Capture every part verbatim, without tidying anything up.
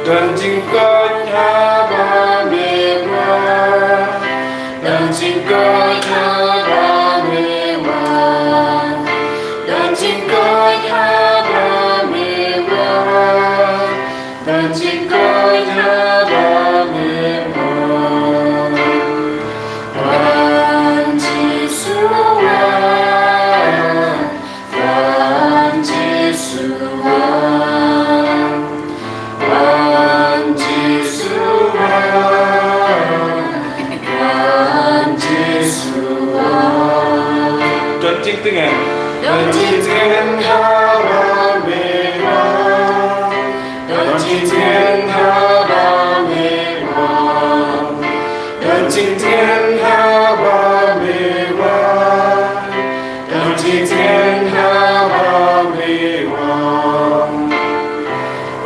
Don jingkoit haba me wan. Don jingkoit haba me wan. Don jingkoit haba me wan. Don jingkoit haba me wan. Wan Jisu wan. Wan Jisu wan. Wan Jisu wan. Wan Jisu wan. Don jingtngen. Don jingtngen haba me wan. Don jingtngen haba me wan. Don jingtngen haba me wan. Don jingtngen haba me wan.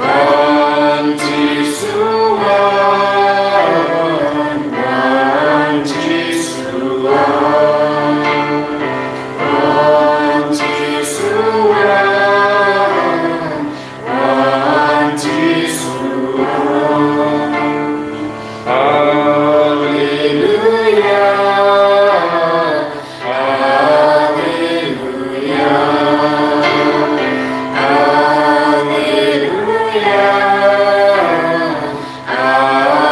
Wan Jisu wan. Wan Jisu wan. Wan Jisu wan. Wan Jisu wan. Haleluya. Haleluya. Haleluya. Haleluya.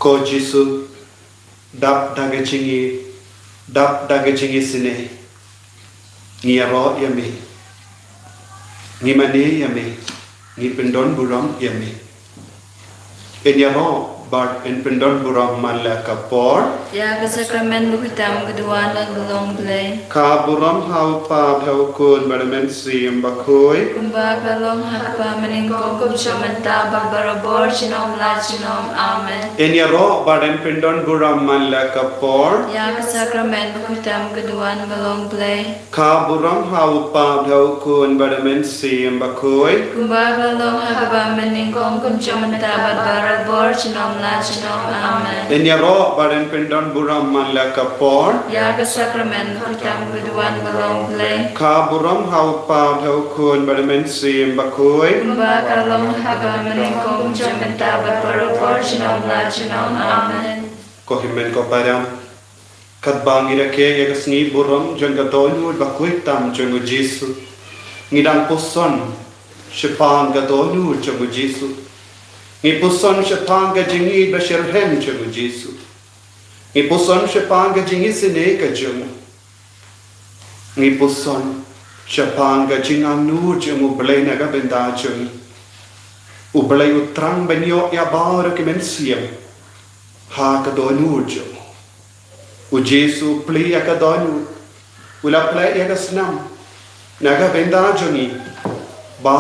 Ko Jisu, dap da ka jingïeit, dap da ka jingisynei, ngi ïaroh ïa me, ngi mane ïa me, ngi pyndon burom ïa me. Yn ïaroh bad yn pyndon burom man la ka por. Ïa ka sakramen bakhuid tam ka duwan bad ka long Blei. Ka burom ha u Kpa bad ha u Khun bad ha u Mynsiem Bakhuid. Kumba ka long ha kaba mynnyngkong, kumjuh mynta bad barabor, junom la junom. Amen. Yn ïaroh bad yn pyndon burom man la ka por. Ïa ka sakramen bakhuid tam ka duwan bad ka long Blei. Ka burom ha u Kpa bad ha u Khun bad ha u Mynsiem Bakhuid. Kumba ka long ha kaba mynnyngkong, kumjuh mynta bad barabor, junom la junom. Amen. Yn ïaroh bad yn pyndon burom man la ka por. Ïa ka sakramen bakhuid tam ka duwan bad ka long Blei. Ka burom ha u Kpa bad ha u Khun bad ha u Mynsiem Bakhuid. Kumba ka long ha kaba mynnyngkong, kumjuh mynta bad barabor, junom la junom. Amen. Ko hynmen ko para, katba ngi rakhe ïa ka sngi burom jong ka dohnud bakhuid tam jong u Jisu, ngi dang puson shaphang ka dohnud jong u Jisu. Ngi puson shaphang ka jingïeit bashitrhem jong u Jisu. Ngi puson shaphang ka jingisynei ka jong u. Ngi puson shaphang ka jingangnud jong u Blei na ka bynta jong ngi. U Blei u thrang ban ïoh ïa baroh ki mynsiem ha ka dohnud jong u. U Jisu u plie ïa ka dohnud, u la plie ïa ka snam, na ka bynta jong ngi, ba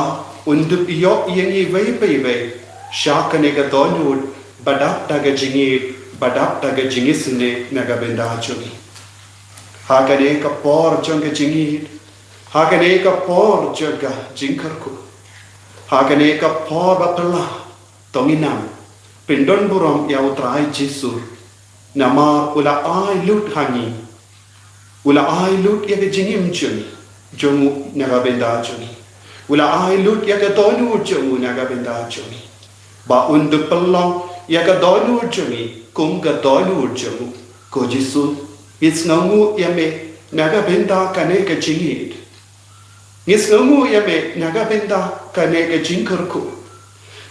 un dup ïoh ïa ngi iwei pa iwei sha kane ka dohnud ba dap da ka jingïeit, ba dap da ka jingisynei na ka bynta jong ngi. Ha kane ka por jong ka jingïeit, ha kane ka por jong ka jingkyrkhu, ha kane ka por ba phylla, to ngin ym pyndon burom ïa U Trai Jisu, namar u la ai lut ha ngi, u la ai lut ïa ka jingim jong ngi, jong u na ka bynta jong ngi. U la ai lut ïa ka dohnud jong u na ka bynta jong ngi, ba un dup pynlong ïa ka dohnud jong ngi kum ka dohnud jong u. Ko Jisu, ngi sngewnguh ïa me na ka bynta kane ka jingïeit. Ngi sngewnguh ïa me na ka bynta kane ka jingkyrkhu.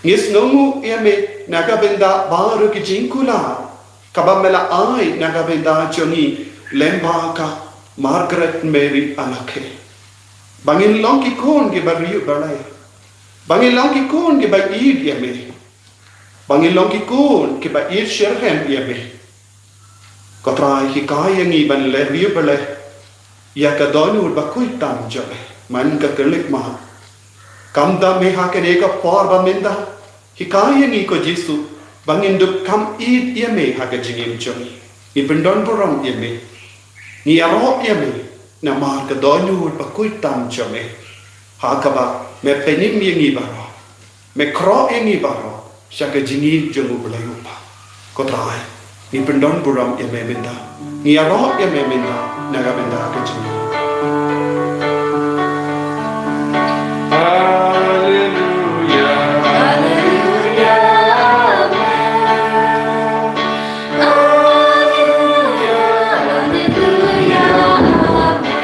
Ngi sngewnguh ïa me na ka bynta baroh ki jingkular kaba me la ai na ka bynta jong ngi lyngba ka Margaret Mary Alakhei. Ba ngin long ki khun kiba riewblei. Ba ngin long ki khun kiba ïeit ïa me. Ba ngin long ki khun kiba ïeit shitrhem ïa me. Ko Trai, hikai ïa ngi ban leh riewblei ïa ka dohnud ba khuid tam jong me. Man ka kyrlek ma, kam da me ha kane ka por ba mynta, hikai ïa ngi ko Jisu, ba ngin dup kham ïeit ïa me ha ka jingim jong ngi. Ngi pyndon burom ïa me. Ngi ïaroh ïa me namar ka dohnud ba khuid tam jong me, ha kaba me pynim ïa ngi baroh, me khroh ïa ngi baroh sha ka jingïeit jong U Blei U Kpa. Ko Trai, ngi pyndon burom ïa me mynta. Ngi ïaroh ïa me mynta na ka bynta ka jingïeit. Haleluya, haleluya, amen. Haleluya, haleluya, amen.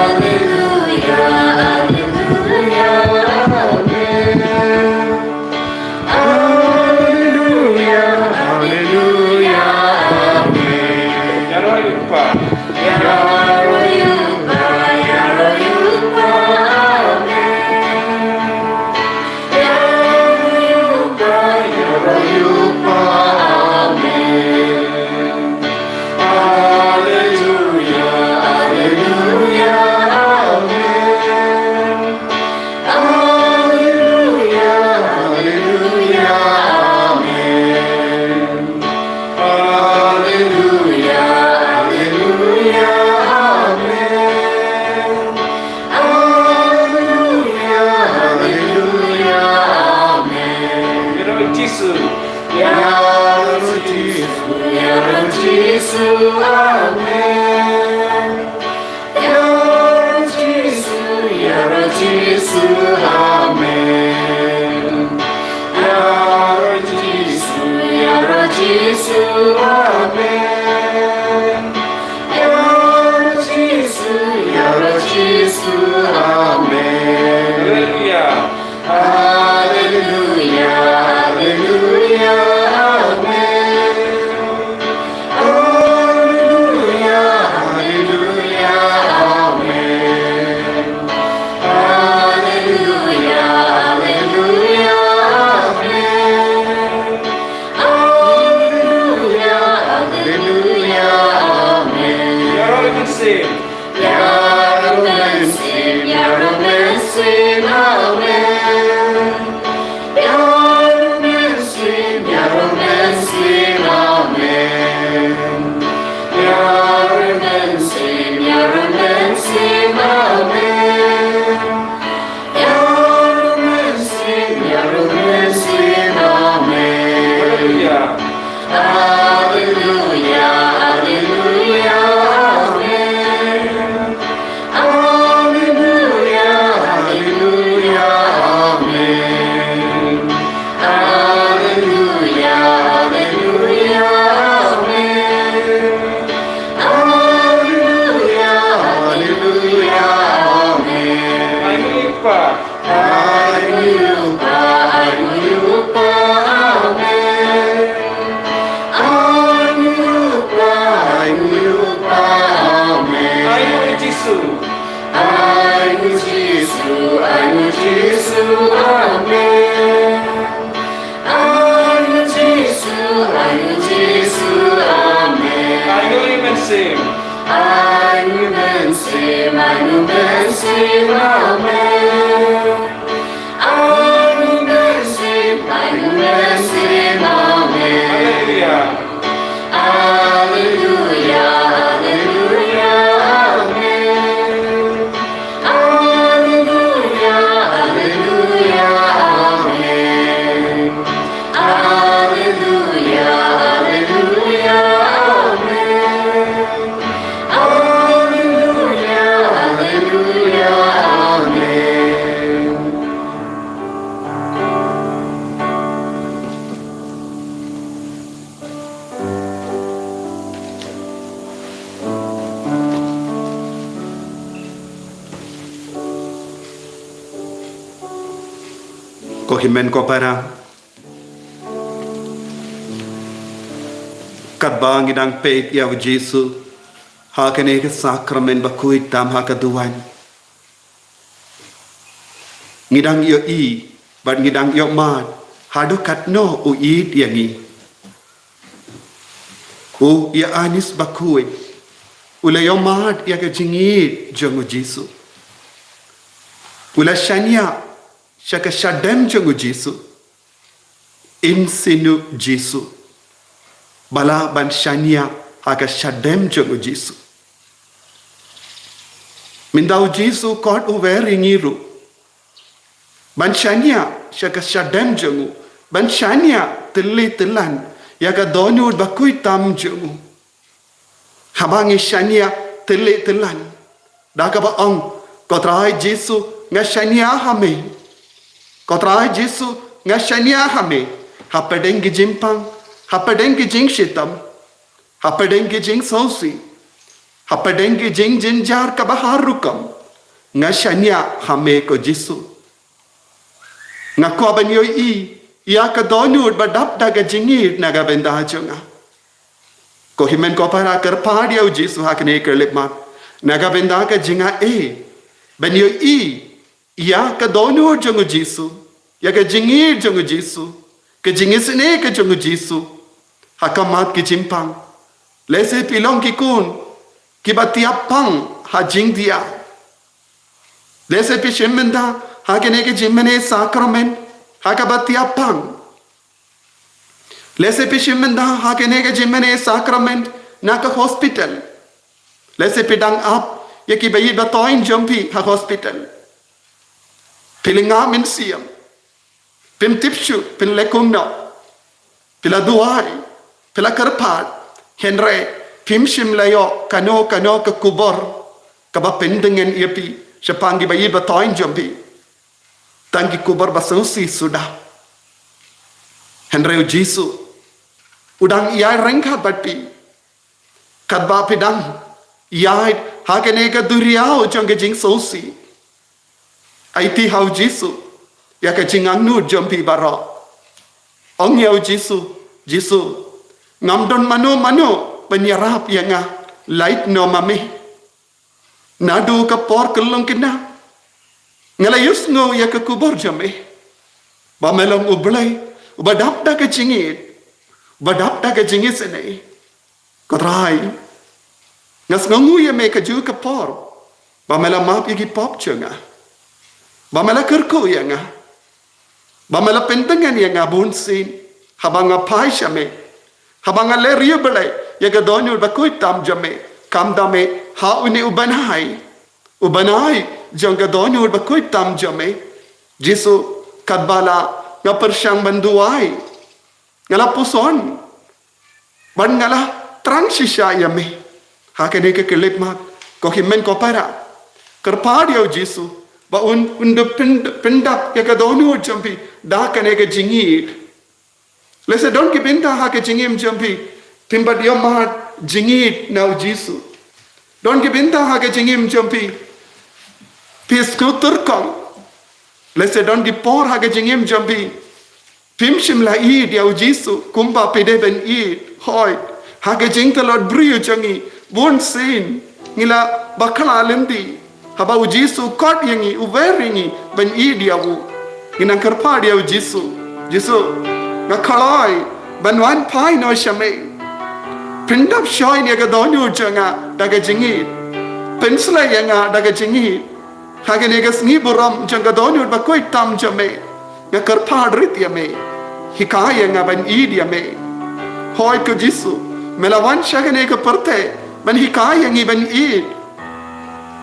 Haleluya, haleluya, amen. Haleluya, haleluya, amen. Ïaroh ïa U Kpa. Ïaroh ïa U Kpa, ïaroh ïa U Kpa, amen. Ïaroh ïa U Kpa, ïaroh ïa U Kpa, amen. Haleluya, haleluya, amen. Haleluya, haleluya, amen. Haleluya, haleluya, amen. Haleluya, haleluya, amen. Ïaroh Jisu. Ïaroh Jisu, ïaroh Jisu, amen. Ïaroh Jisu, ïaroh Jisu, amen. Ïaroh Jisu, ïaroh Jisu, amen. Ïaroh Jisu, ïaroh Jisu, amen. Haleluya. Haleluya, haleluya, amen. Haleluya, haleluya, amen. Haleluya, haleluya, amen. Haleluya, haleluya, amen. Ïaroh mynsiem. Ïaroh mynsiem, ïaroh mynsiem, amen. Ïaroh mynsiem, ïaroh mynsiem, amen. Ïaroh mynsiem, ïaroh mynsiem, amen. Ïaroh mynsiem, ïaroh mynsiem, amen. Haleluya. Haleluya, haleluya, amen. Haleluya, haleluya, amen. Haleluya, haleluya, amen. Haleluya, haleluya, amen. Haleluya. Ainguh ïa U Kpa, ainguh ïa U Kpa, amen. Ainguh ïa U Kpa, ainguh ïa U Kpa, amen. Ainguh ïa U Jisu. Ainguh ïa U Jisu, ainguh ïa U Jisu, amen. Ainguh ïa U Jisu, ainguh ïa U Jisu, amen. Ainguh ïa U Mynsiem. Ainguh ïa U Mynsiem. Hallelujah. Hallelujah, hallelujah, amen. Hallelujah, hallelujah, amen. Hallelujah, hallelujah, amen. Hallelujah, hallelujah, amen. Ko hynmen ko para, katba ngi dang peit ïa u Jisu ha kane ka sakramen bakhuid tam ha ka duwan, ngi dang ïohi bad ngi dang ïohmad haduh katno u ïeit ïa ngi. U Ïoannis Bakhuid u la ïohmad ïa ka jingïeit jong u Jisu. U la shaniah sha ka shadem jong u Jisu. Insinu Jisu ba lah ban shaniah ha ka shadem jong u Jisu. Mynta u Jisu u khot uwei ïa ngi ruh ban shaniah sha ka shadem jong u, ban shaniah tylli tyllan ïa ka dohnud bakhuid tam jong u. Haba ngi shaniah tylli tyllan da kaba ong, Ko Trai Jisu, nga shaniah ha me. Ko Trai Jisu, nga shaniah ha me. Hapdeng ki jingpang, hapdeng ki jingshitom, hapdeng ki jingsngewsih, hapdeng ki jingjynjar kaba har rukom, nga shaniah ha me ko Jisu. Nga kwah ban ïohi ïa ka dohnud ba dap da ka jingïeit na ka bynta jong nga. Ko hynmen ko para, kyrpad ïa u Jisu ha kane ka khyllipmat na ka bynta ka jingaiei ban ïohi ïa ka dohnud jong u Jisu, ïa ka jingïeit jong u Jisu, ka jingisynei ka jong u Jisu ha khmat ki jingpang. Lehse phi long ki khun kiba thiah pang ha jingthiah. Lehse phi shim bynta ha kane ka jingmane sakramen ha kaba thiah pang. Lehse phi shim bynta ha kane ka jingmane sakramen na ka hospital. Lehse phi dang ap ïa ki ba ïeit ba thoiñ jong phi ha hospital. Phi lynga mynsiem. Phim tip shuh phin leh kumno. Phi la duwai, phi la kyrpad, hynrei phim shym la ïoh kano kano ka khubor kaba pyntngen ïa phi shaphang ki ba ïeit ba thoiñ jong phi. Tang ki khubor ba sngewsih suda. Hynrei u Jisu u dang ïaid ryngkat bad phi. Katba phi dang ïaid ha kane ka duriaw jong ka jingsngewsih, aiti ha u Jisu ïa ka jingangnud jong phi baroh. Ong ïa u Jisu, Jisu, ngam don mano mano ban ïarap ïa nga lait noh ma me. Naduh ka por khyllung khynnah nga la ïohsngew ïa ka khubor jong me, ba me long U Blei uba dap da ka jingïeit, uba dap da ka jingisynei. Ko Trai, nga sngewnguh ïa me kajuh ka por ba me la map ïa ki pop jong nga, ba me la kyrkhu ïa nga, ba me la pyntngen ïa nga bunsien haba nga phai sha me, haba nga leh riewblei ïa ka dohnud bakhuid tam jong me. Kam da me, ha une u bnai, u bnai jong ka dohnud bakhuid tam jong me. Jisu, katba la nga pyrshang ban duwai, nga la puson, bad nga la thrang shisha ïa me. Ha kane ka khyllipmat, ko hynmen ko para, kyrpad ïa u Jisu ba un, un da pyn, pyndap ïa ka dohnud jong phi da kane ka jingïeit. Lehse don ki bynta ha ka jingim jong phi phim pat ïohmad jingïeit na u Jisu. Don ki bynta ha ka jingim jong phi phi sngewtyrkhong. Lehse don ki por ha ka jingim jong phi phim shym la ïeit ïa u Jisu kumba phi dei ban ïeit. Hooid, ha ka jingtlot briew jong ngi bunsien ngi la bakla lynti. Haba u Jisu u khot ïa ngi, u wer ïa ngi ban ïeit ïa u, ngi nang kyrpad ïa u Jisu, Jisu, nga kloi ban wan phai noh sha me. Pyndap shoi ïa ka dohnud jong nga da ka jingïeit. Pynsleh ïa nga da ka jingïeit. Ha kane ka sngi burom jong ka dohnud bakhuid tam jong me, nga kyrpad rit ïa me. Hikai ïa nga ban ïeit ïa me. Hooid ko Jisu, me la wan sha kane ka pyrthei ban hikai ïa ngi ban ïeit.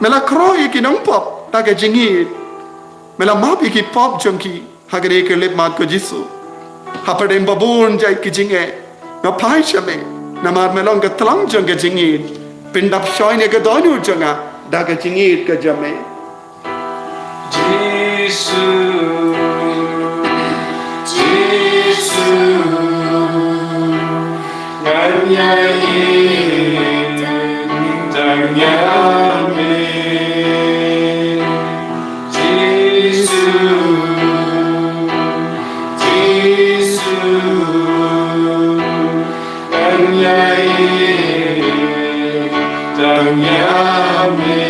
Me la khroh ïa ki nongpop da ka jingïeit. Me la map ïa ki pop jong ki ha kane ka khyllipmat ko Jisu. Hapdeng ba bun jait ki jingeh nga phai sha me, namar me long ka tlang jong ka jingïeit. Pyndap shoi ïa ka dohnud jong nga da ka jingïeit ka jong me. Jisu, Jisu, ngan ïa ïeit tang ïa me. Jisu, Jisu, ngan ïa ïeit tang ïa me.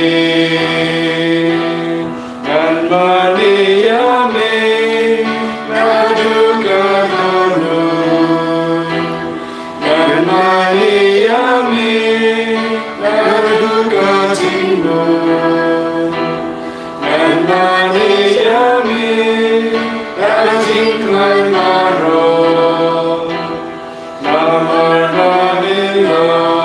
Ngan mane ïa me naduh ka dohnud. Ngan mane ïa me naduh ka jingmut. Ngan mane ïa me naduh ka jingkhlaiñ baroh. Namar ba me long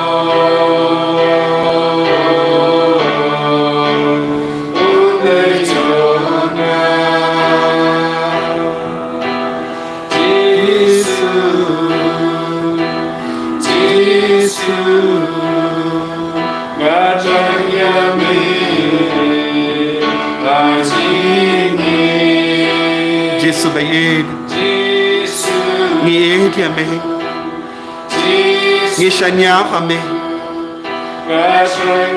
U Blei jong nga. Jisu, Jisu, nga tang ïa me ha jingïeit. Jisu ba ïeit, Jisu, ngi ïeit ïa me. Ngi shaniah ha me.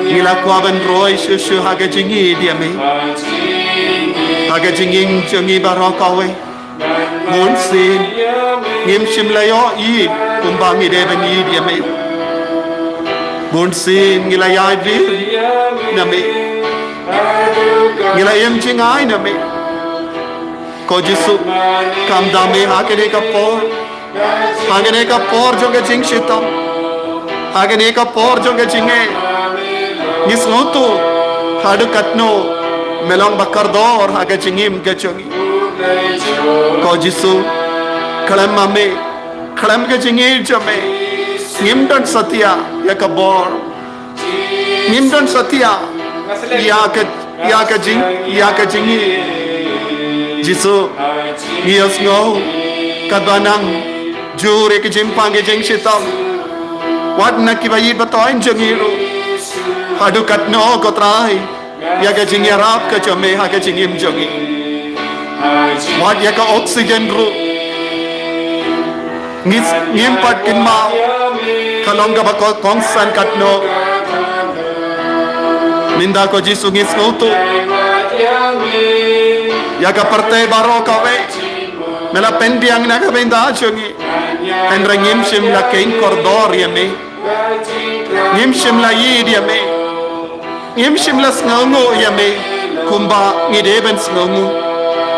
Ngi la kwah ban roi shuh shuh ha ka jingïeit ïa me. Ha ka jingim jong ngi baroh kawei. Bunsien ngim shym la ïoh ïeit kumba ngi dei ban ïeit ïa me. Bunsien ngi la ïaid beit na me. Ngi la im jngai na me. Ko Jisu, kham da me ha kane ka por. Ha kane ka por jong ka jingshitom, ha kane ka por jong ka jingeh, ngi sngewthuh haduh katno me long ba kordor ha ka jingim ka jong ngi. Ko Jisu, khlem ma me, khlem ka jingïeit jong me, ngim don satia ïa ka bor. Ngim don satia ïa ka, ïa ka jing, ïa ka jingïeit. Jisu, ngi ïohsngew katba nang jur ïa ka jingpang ka jingshitom, wat na kiba ïeit ba thoiñ jong ngi ruh. Haduh katno ko Trai ïa ka jingïarap ka jong me ha ka jingim jong ngi. Wat ïa ka oxygen ruh ngi, ngim pat kynmaw ka long kaba ko-, kongsan katno. Mynta ko Jisu ngi sngewthuh ïa ka pyrthei baroh kawei me la pynbiang na ka bynta jong ngi. Hynrei ngim shym la kheiñ kordor ïa me. Ngim shym la ïeit ïa me. Ngim shym la sngewnguh ïa me kumba ngi dei ban sngewnguh.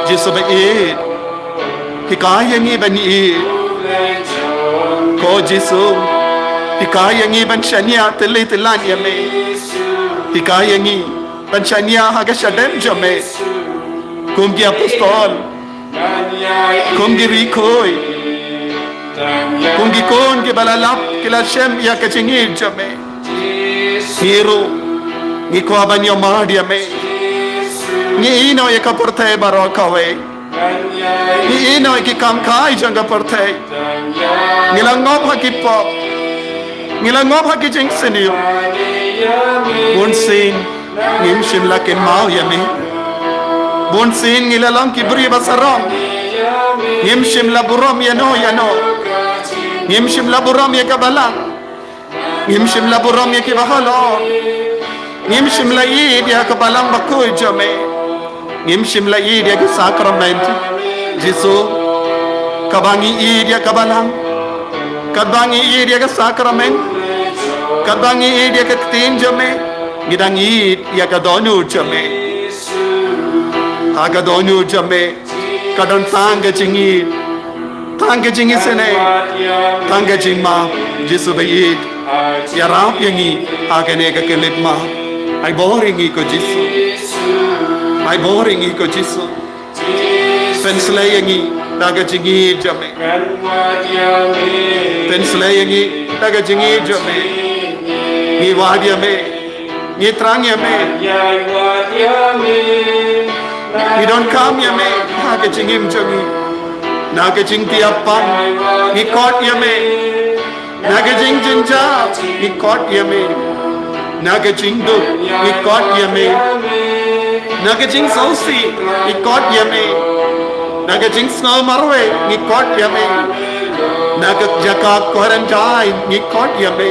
Jisu ba ïeit, hikai ïa ngi ban ïeit. Ko Jisu, hikai ïa ngi ban shaniah tylli tyllan ïa me. Hikai ïa ngi ban shaniah ha ka shadem jong me kum ki apostol, kum ki riew khuid, kum ki khun kiba la lap, ki la shem ïa ka jingïeit jong me. Ngi ruh ngi kwah ban ïohmad ïa me. Ngi ïehnoh ïa ka pyrthei baroh kawei. Ngi ïehnoh ïa ki kam kai jong ka pyrthei. Ngi la ngop ha ki pop. Ngi la ngop ha ki jingsniew. Bunsien ngim shym la kynmaw ïa me. Bunsien ngi la long ki briew ba sarong. Ngim shym la burom ïano ïano. Ngim shym la burom ïa ka balang. Ngim shym la burom ïa kiba halor. Ngim shym la ïeit ïa ka balang bakhuid jong me. Ngim shym la ïeit ïa ka sakrament. Jisu, kaba ngi ïeit ïa ka balang, kaba ngi ïeit ïa ka sakrament, kaba ngi ïeit ïa ka ktien jong me, ngi dang ïeit ïa ka dohnud jong me. Ha ka dohnud jong me ka don tang ka jingïeit, tang ka jingisynei, tang ka jingmap. Jisu ba ïeit, ïarap ïa ngi ha kane ka khyllipmat. Ai bor ïa ngi ko Jisu. Ai bor ïa ngi ko Jisu. Pynsleh ïa ngi da ka jingïeit jong me. Pynsleh ïa ngi da ka jingïeit jong me. Ngi wad ïa me. Ngi thrang ïa me. Ngi donkam ïa me ha ka jingim jong ngi. Na ka jingtiap pang ngi khot ïa me. Na ka jingjynjar ngi khot ïa me. Na ka jingduk ngi khot ïa me. Na ka jingsngewsih ngi khot ïa me. Na ka jingsngew marwei ngi khot ïa me. Na ka jaka quarantine ngi khot ïa me.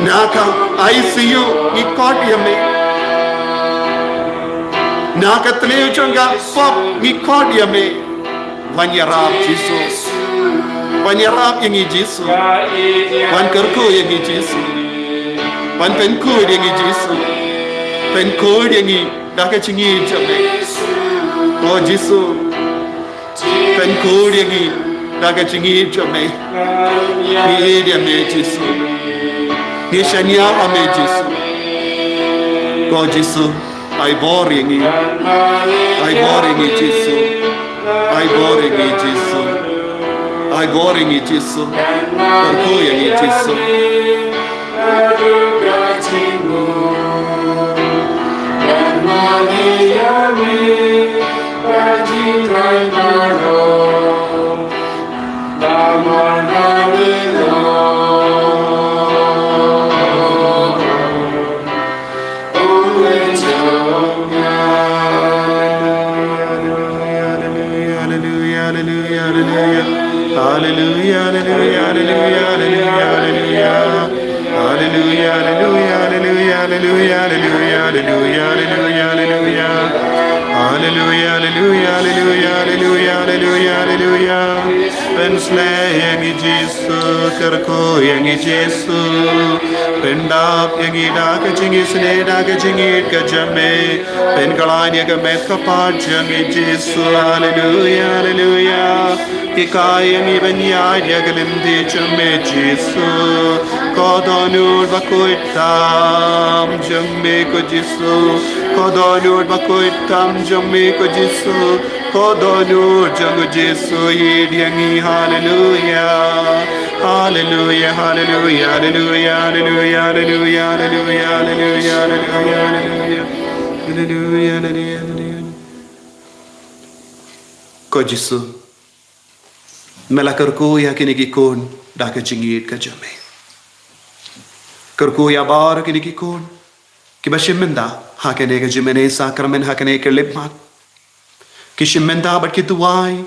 Na ka I C U ngi khot ïa me. Na ka tneu jong ka pop ngi khot ïa me. Wan ïarap Jisu. Wan ïarap ïa ngi Jisu. Wan kyrkhu ïa ngi Jisu. Wan pynkhuid ïa ngi Jisu. Pynkhuid ïa ngi da ka jingïeit jong me. O Jisu. Pynkhuid ïa ngi da ka jingïeit jong me. Ngi ïeit ïa me Jisu. Ngi shaniah ha me Jisu. Ko Jisu. Ai bor ïa ngi. Ai bor ïa ngi Jisu. Ai bor ïa ngi Jisu. Ai bor ïa ngi Jisu. Kyrkhu ïa ngi Jisu. Hallelujah, hallelujah, hallelujah, hallelujah. Hallelujah, hallelujah, hallelujah, hallelujah, hallelujah, hallelujah, hallelujah, hallelujah, hallelujah, hallelujah. Hallelujah, hallelujah, hallelujah, hallelujah, hallelujah, hallelujah. Pynsleh ïa ngi Jisu, kyrkhu ïa ngi Jisu. Pyndap ïa ngi da ka jingisynei, da ka jingïeit ka jong me. Pynkylla ïa ka met ka phad jong ngi Jisu. Hallelujah, hallelujah. Hikai ïa ngi ban ïaid ïa ka lynti jong me Jisu. Ko dohnud ba khuid tam jong me ko Jisu. Ko dohnud ba khuid tam jong me ko Jisu. Ko dohnud jong ko Jisu ïeit ïa ngi. Hallelujah. Hallelujah, hallelujah, hallelujah, hallelujah. Ko Jisu. Me la kyrkhu ïa kine ki khun da ka jingïeit ka jong me. Kyrkhu ïa baroh kine ki khun kiba shim bynta ha kane ka jingmane sakramen ha kane ka lipmat. Ki shim bynta bad ki duwai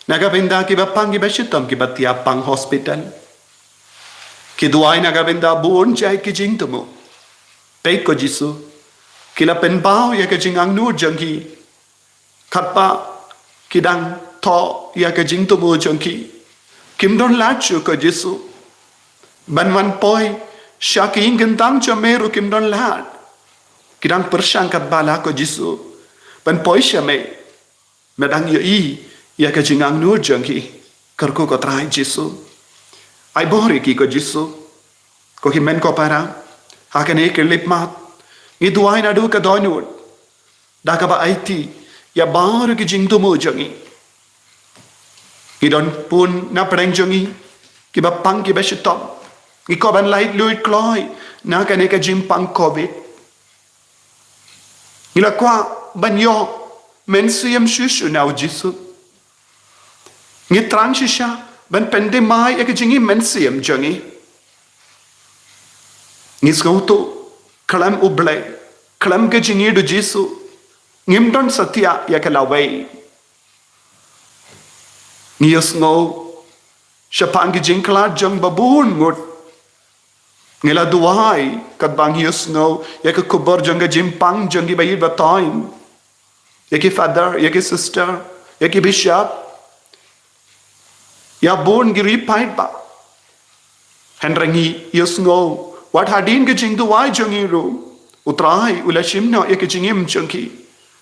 na ka bynta kiba pang kiba shitom kiba thiah pang hospital. Ki duwai na ka bynta bun jait ki jingthmu. Peit ko Jisu. Ki la pynpaw ïa ka jingangnud jong ki. Katba ki dang thoh ïa ka jingthmu jong ki. Kim don lad shuh ko Jisu. Ban wan poi sha ka ïing kyntang jong me ruh kim don lad. Ki dang pyrshang katba lah ko Jisu ban poi sha me. Me dang ïohi ïa ka jingangnud jong ki. Kyrkhu ko Trai Jisu. Ai bor ïa ki ko Jisu. Ko hynmen ko para. Ha kane ka lipmat ngi duwai naduh ka dohnud. Da kaba aiti ïa baroh ki jingthmu jong ngi. Ngi don bun na pdeng jong ngi kiba pang kiba shitom. Ngi kwah ban laitluid kloi na kane ka jingpang covid. Ngi la kwah ban ïoh mynsiem shuh shuh na u Jisu. Ngi thrang shisha ban pynthymmai ïa ka jingim mynsiem jong ngi. Ngi sngewthuh khlem U Blei, khlem ka jingïeit U Jisu, ngim don satia ïa ka lawei. Ngi ïohsngew shaphang ki jingkhlad jong ba bun ngut. Ngi la duwai katba ngi ïohsngew ïa ka khubor jong ka jingpang jong ki ba ïeit ba thoiñ. Ïa ki father, ïa ki sister, ïa ki bishop. Ïa bun ki riewpaidbah. Hynrei ngi ïohsngew wat hadien ka jingduwai jong ngi ruh, U Trai u la shim noh ïa ka jingim jong ki.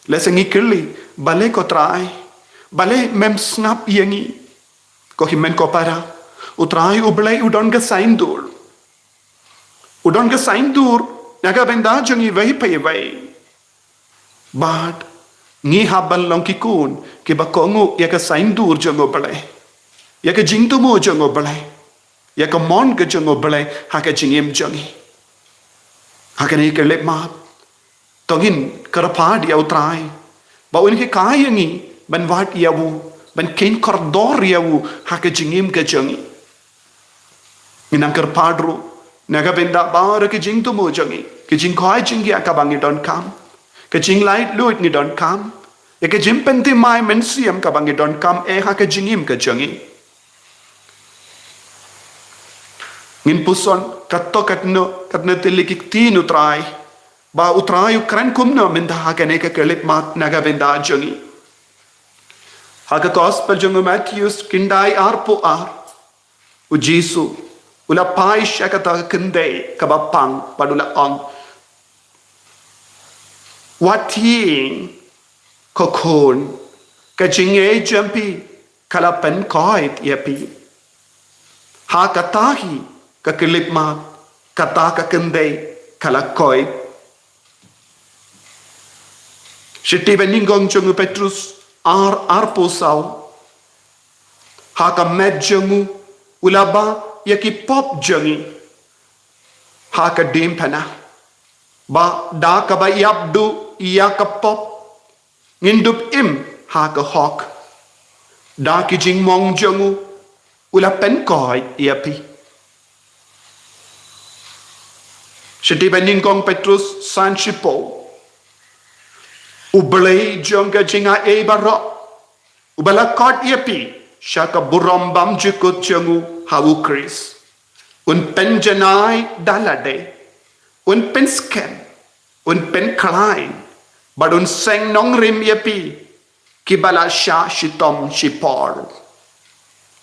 Lehse ngi kylli, balei ko Trai? Balei mem sngap ïa ngi? Ko hynmen ko para, U Trai U Blei u don ka saiñdur. U don ka saiñdur na ka bynta jong iwei pa iwei. Bad ngi hap ban long ki khun kiba kohnguh ïa ka saiñdur jong U Blei, ïa ka jingthmu jong U Blei, ïa ka mon ka jong U Blei ha ka jingim jong ngi. Ha kane ka khyllipmat, to ngin kyrpad ïa U Trai ba un hikai ïa ngi ban wad ïa u, ban kheiñ kordor ïa u ha ka jingim ka jong ngi. Ngin nang kyrpad ruh na ka bynta baroh ki jingthmu jong ngi, ki jingkhwai jingkhiah kaba ngi donkam, ka jinglaitluid ngi donkam, ïa ka jingpynthymmai mynsiem kaba ngi donkam eh ha ka jingim ka jong ngi. Ngin puson katto katno, katno tylli ki ktien U Trai, ba U Trai u kren kumno mynta ha kane ka khyllipmat na ka bynta jong ngi. Ha ka Gospel jong u Mathaios khyndai arphew ar, U Jisu u la phai sha kata ka kynthei kaba pang bad u la ong, wat ïeng, ko khun, ka jingngeit jong phi ka la pynkoit ïa phi. Ha kata hi ka khyllipmat, kata ka kynthei ka la koit. Shithi banyngkong jong u Petrus ar arphew saw, ha ka met jong u u la bah ïa ki pop jong ngi ha ka diengphna, ba da kaba ïap duh ïa ka pop ngin dup im ha ka hok. Da ki jingmong jong u u la pynkoit ïa phi. Shithi banyngkong Petrus san shiphew, U Blei jong ka jingaiei baroh, uba la khot ïa phi sha ka burom bymjukut jong u ha U Khrist, un pynjanai da lade, un pynskhem, un pynkhlaiñ, bad un seng nongrim ïa phi kiba la shah shitom shipor.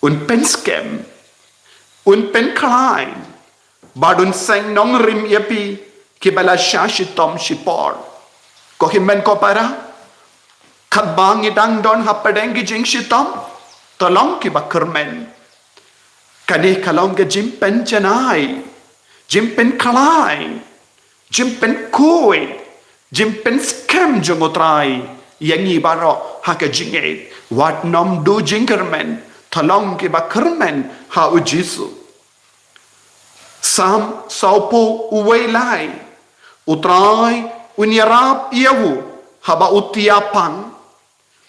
Un pynskhem, un pynkhlaiñ, bad un seng nongrim ïa phi kiba la shah shitom shipor. Ko hynmen ko para, katba ngi dang don hapdeng ki jingshitom, to long kiba kyrmen. Kane ka long ka jingpynjanai, jingpynkhlaiñ, jingpynkhuid, jingpynskhem jong U Trai ïa ngi baroh ha ka jingngeit. Wat nym duh jingkyrmen, to long kiba kyrmen ha U Jisu. Salm sawphew wei lai, U Trai un ïarap ïa u haba u tiah pang,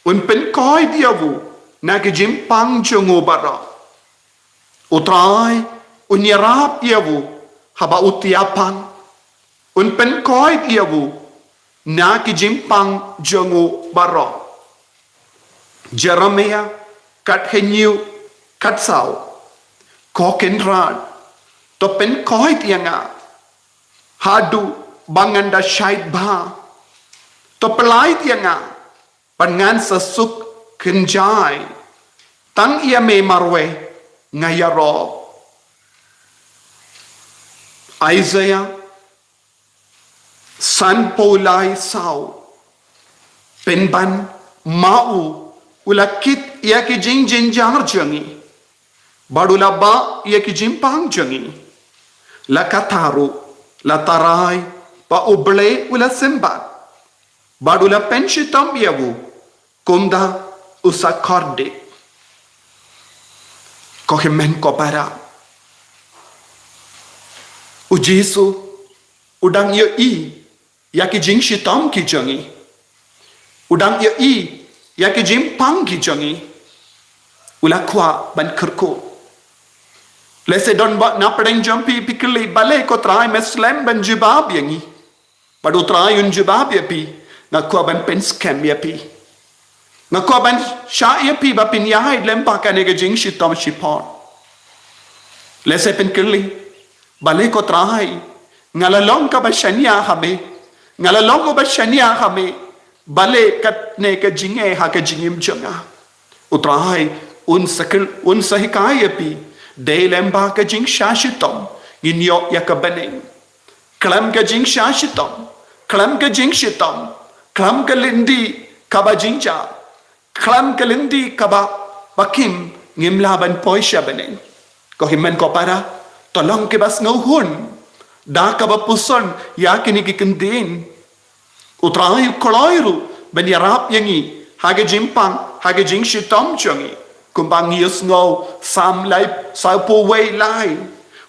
un pynkoit ïa u na ki jingpang jong u baroh. U Trai un ïarap ïa u haba u tiah pang, un pynkoit ïa u na ki jingpang jong u baroh. Jeremiah khathynñiew khatsaw, ko Kynrad, to pynkoit ïa nga haduh ba ngan da shait bha, to pyllait ïa nga bad ngan sa suk kynjai. Tang ïa me marwei nga ïaroh. Isaiah sanphew lai saw, pynban ma u u la kit ïa ki jingjynjar jong ngi, bad u la bah ïa ki jingpang jong ngi. La katta ruh, la tarai ba U Blei u la symbat, bad u la pynshitom ïa u kumta u sa khot dik. Ko hynmen ko para, U Jisu u dang ïohi ïa ki jingshitom ki jong ngi. U dang ïohi ïa ki jingpang ki jong ngi. U la kwah ban kyrkhu. Lehse don bha na pdeng jong phi, phi kylli, balei ko Trai me slem ban jubab ïa ngi? Bad U Trai un jubab ïa phi, nga kwah ban pynskhem ïa phi. Nga kwah ban shah ïa phi ba phin ïaid lem bad kane ka jingshitom shipor. Lehse phin kylli, balei ko Trai, nga la long kaba shaniah ha me, nga la long uba shaniah ha me, balei katne ka jingeh ha ka jingim jong nga? U Trai un sa kyl-, un sa hikai ïa phi, dei lem bad ka jingshah shitom ngin ïoh ïa ka bneng. Khlem ka jingshah shitom, khlem ka jingshitom, khlem ka lynti kaba jingjah, khlem ka lynti kaba bakhim, ngim lah ban poi sha bneng. Ko hynmen ko para, to long kiba sngewhun da kaba puson ïa kine ki kyntien. U Trai u kloi ruh ban ïarap ïa ngi ha ka jingpang, ha ka jingshitom jong ngi. Kumba ngi ïohsngew Salm lai, sawphew wei lai.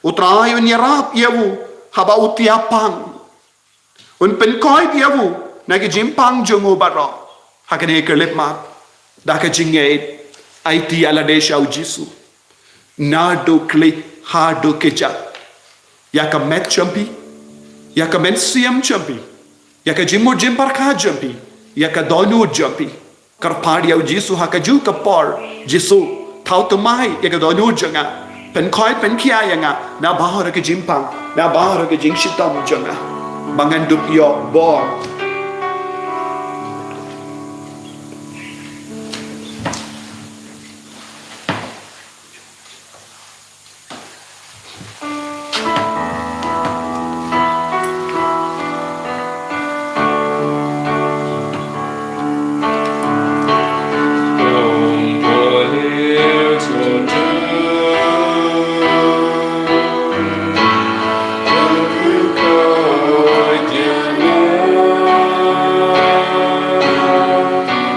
U Trai un ïarap ïa u haba u tiap pang. Un pynkoit ïa u na ka jingpang jong u baroh. Ha kane ka khyllipmat, da ka jingngeit, aiti ïa lade sha u Jisu. Naduh khlieh haduh kjat. Ïa ka met jong phi, ïa ka mynsiem jong phi, ïa ka jingmut jingpyrkhat jong phi, ïa ka dohnud jong phi. Kyrpad ïa u Jisu ha kajuh ka por. Jisu, thaw thymmai ïa ka dohnud jong nga. Pynkhoit pynkhia ïa nga nabar ka jingpang, nabar ka jingshitom jong nga, ba ngan dup ïoh bor.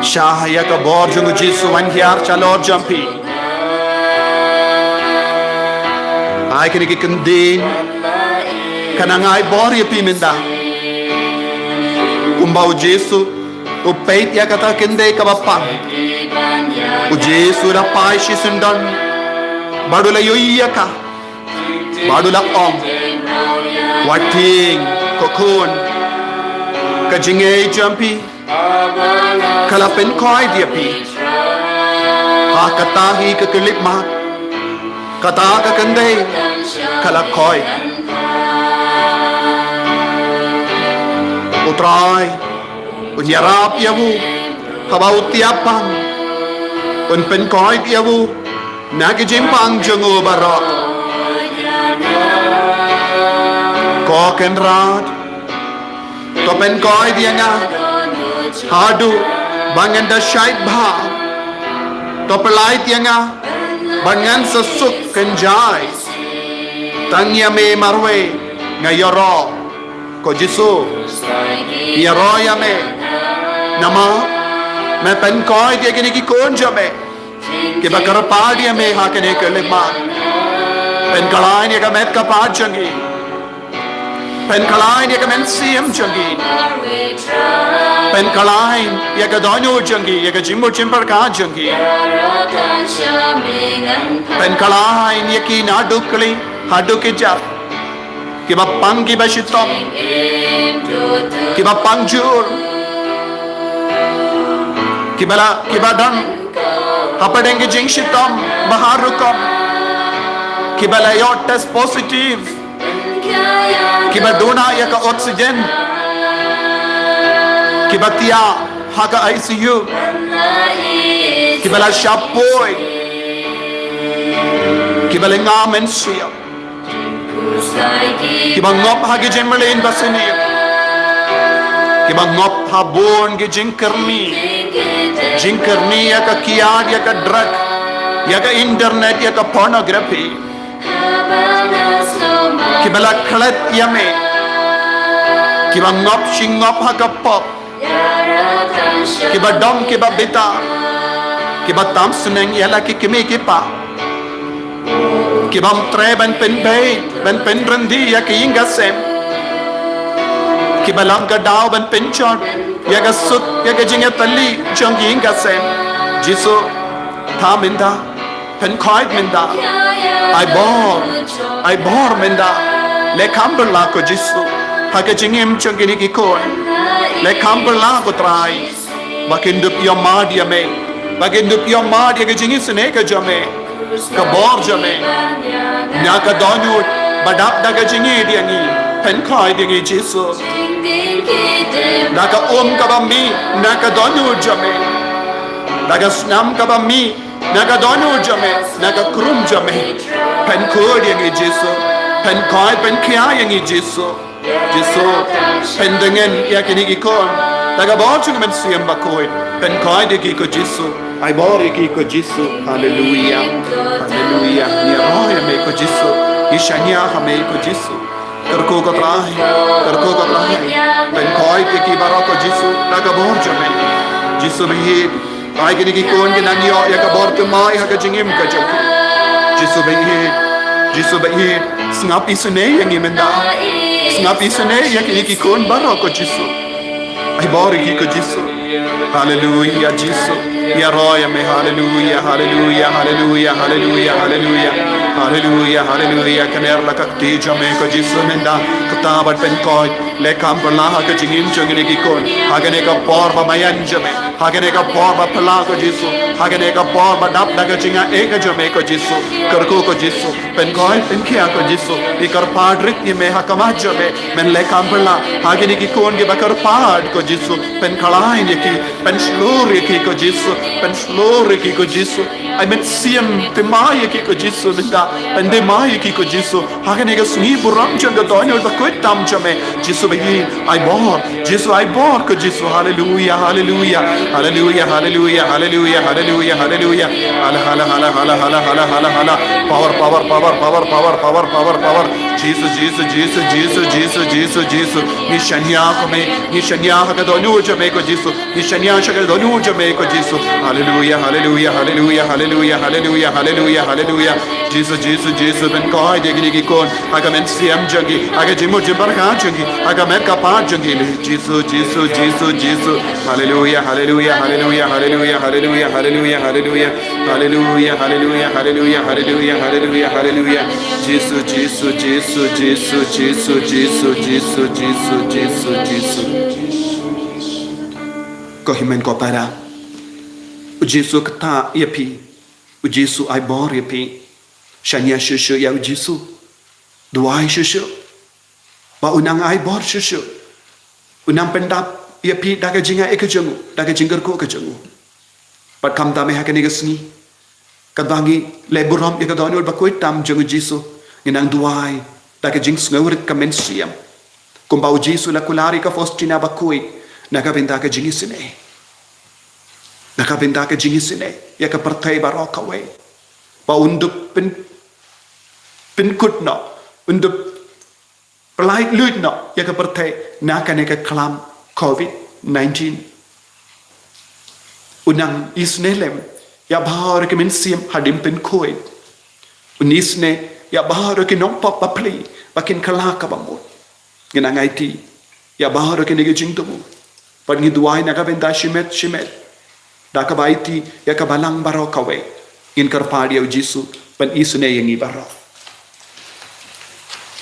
Shah ïa ka bor jong u Jisu wan hiar shalor jong phi. Ai kine ki kyntien, kan nang ai bor ïa phi mynta. Kumba u Jisu u peit ïa kata ka kynthei kaba pang. U Jisu da phai shisyndon bad u la ïohi ïa ka, bad u la ong, wat tieng, ko khun, ka jingngeit jong phi ka la pynkoit ïa phi. Ha kata hi ka khyllipmat, kata ka kynthei ka la koit. U Trai un ïarap ïa u haba u tiap pang. Un pynkoit ïa u na ka jingpang jong u baroh. Ko Kynrad, to pynkoit ïa nga haduh ba ngan da shait bha. To pyllait ïa nga ba ngan sa suk kynjai. Tang ïa me marwei nga ïaroh. Ko Jisu, ïaroh ïa me. Namar me pynkoit ïa kine ki khun jong me kiba kyrpad ïa me ha kane ka khyllipmat. Pynkhlaiñ ïa ka met ka phad jong ngi. Pynkhlaiñ ïa ka mynsiem jong ngi. Pynkhlaiñ ïa ka dohnud jong ngi, ïa ka jingmut jingpyrkhat jong ngi. Pynkhlaiñ ïa ki naduh khlieh haduh kjat. Kiba pang kiba shitom, kiba pang jur, kiba la, kiba dang hapdeng ki jingshitom ba har rukom, kiba la ïoh test positive, kiba duna ïa ka oxygen, kiba thiah ha ka I C U, kiba la shah poi, kiba la ngam mynsiem, kiba ngop ha ki jingmlien basniew, kiba ngop ha bun ki jingkyrni, jingkyrni ïa ka kiad, ïa ka drug, ïa ka internet, ïa ka pornography, kiba la klet ïa me, kiba ngop shi ngop ha ka pop, kiba dom kiba bitar, kiba tam sneng ïa la ki kmie ki kpa, kibym treh ban pynbeit ban pynryndi ïa ka ïing ka sem, kiba long ka daw ban pynjot ïa ka suk ïa ka jingïatylli jong ka ïing ka sem. Jisu, tha mynta, pynkhoit mynta. Ai bor, ai bor mynta. Leh kham bylla ko Jisu ha ka jingim jong kine ki khun. Leh kham bylla ko Trai, ba kin dup ïohmad ïa me, ba kin dup ïohmad ym ïa ka jingisynei ka jong me, ka bor jong me. Na ka dohnud ba dap da ka jingïeit ïa ngi, pynkhoit ïa ngi Jisu. Na ka um kaba mih, na ka dohnud jong me. Na ka snam kaba mih, na ka dohnud jong me, na ka krum jong me. Pynkhuid ïa ngi Jisu. Pynkhoit, pynkhia ïa ngi Jisu. Jisu, pyndeng ïa kine ki khun da ka bor jong ka mynsiem bakhuid. Pynkhoit ïa ki ko Jisu. Ai bor ïa ki ko Jisu. Haleluia. Haleluia. Ngi ïaroh ïa me ko Jisu. Ngi shaniah ha me ko Jisu. Kyrkhu ko Trai, kyrkhu ko Trai. Pynkoit ïa ki baroh ko Jisu da ka bor jong me. Jisu baieit, ai kine ki khun ki nang ïoh ïa ka bor thymmai ha ka jingim ka jong ki. Jisu baieit, Jisu baieit, sngap isynei ïa ngi mynta. Sngap isynei ïa kine ki khun baroh ko Jisu. Ai bor ïa ki ko Jisu. Haleluia Jisu. Ïaroh ïa me, haleluia, haleluia, haleluia, haleluia, haleluia. Haleluia, haleluia. Kner la ka kti jong me ko Jisu mynta. Kata ban pynkoit. Leh kham phylla ha ka jingim jong kine ki khun. Ha kane ka por ba maïan jong me. Ha kane ka por ba phylla ko Jisu. Ha kane ka por ba dap da ka jingaiei ka jong me ko Jisu. Kyrkhu ko Jisu. Pynkoit pynkhia ko Jisu. Ki kyrpad rit ïa me ha khmat jong me. Men leh kham phylla ha kine ki khun kiba kyrpad ko Jisu. Pynkhlaiñ ïa ki. Pynshlur ïa ki ko Jisu. Pynshlur ïa ki ko Jisu. Ai mynsiem thymmai ïa ki ko Jisu mynta. Pynthymmai ïa ki ko Jisu. Ha kane ka sngi burom jong ka dohnud bakhuid tam jong me. Jisu baieit, ai bor. Jisu ai bor ko Jisu. Haleluia, haleluia. Haleluia, haleluia, haleluia, haleluia, haleluia. Hala, hala, hala, hala, hala, hala, hala, hala. Power, power, power, power, power, power, power, power. Jisu, Jisu, Jisu, Jisu, Jisu, Jisu, Jisu. Ngi shaniah ha me, ngi shaniah ha ka dohnud jong me ko Jisu. Ngi shaniah sha ka dohnud jong me ko Jisu. Haleluia, haleluia, haleluia, haleluia, haleluia, haleluia, haleluia. Jisu, Jisu, Jisu, pynkoit ïa kine ki khun ha ka mynsiem jong ki, ha ka jingmut jingpyrkhat jong ki, ha ka met ka phad jong ki. Jisu, Jisu, Jisu, Jisu. Haleluia, haleluia, haleluia, haleluia, haleluia, haleluia. Haleluia, haleluia, haleluia, haleluia, haleluia, haleluia. Jisu, Jisu, Jisu, Jisu. Ko hynmen ko para. U Jisu ktah ïa phi. U Jisu ai bor ïa phi. Shaniah shuh shuh ïa u Jisu. Duwai shuh shuh. Ba u nang ai bor shuh shuh. U nang pyndap ïa phi da ka jingaiei ka jong u, da ka jingkyrkhu ka jong u. Bad kumta me ha kane ka sngi. Katba ngi leh burom ïa ka dohnud bakhuid tam jong u Jisu. Ngi nang duwai da ka jingsngewrit ka mynsiem. Kumba u Jisu u la kular ïa ka Faustina bakhuid na ka bynta ka jingisynei. Na ka bynta ka jingisynei ïa ka pyrthei baroh kawei. Ba un dup pyn, pynkut noh, un dup pyllait luid noh ïa ka pyrthei na kane ka khlam covid nineteen. U nang isynei lem ïa baroh ki mynsiem hadien pynkhuid. Un isynei ïa baroh ki nongpop bapli ba kin kylla kaba mut. Ngi nang aiti ïa baroh kine ki jingthmu. Bad ngi duwai na ka bynta shimet shimet. Da kaba aiti ïa ka balang baroh kawei. Ngin kyrpad ïa u Jisu ban isynei ïa ngi baroh.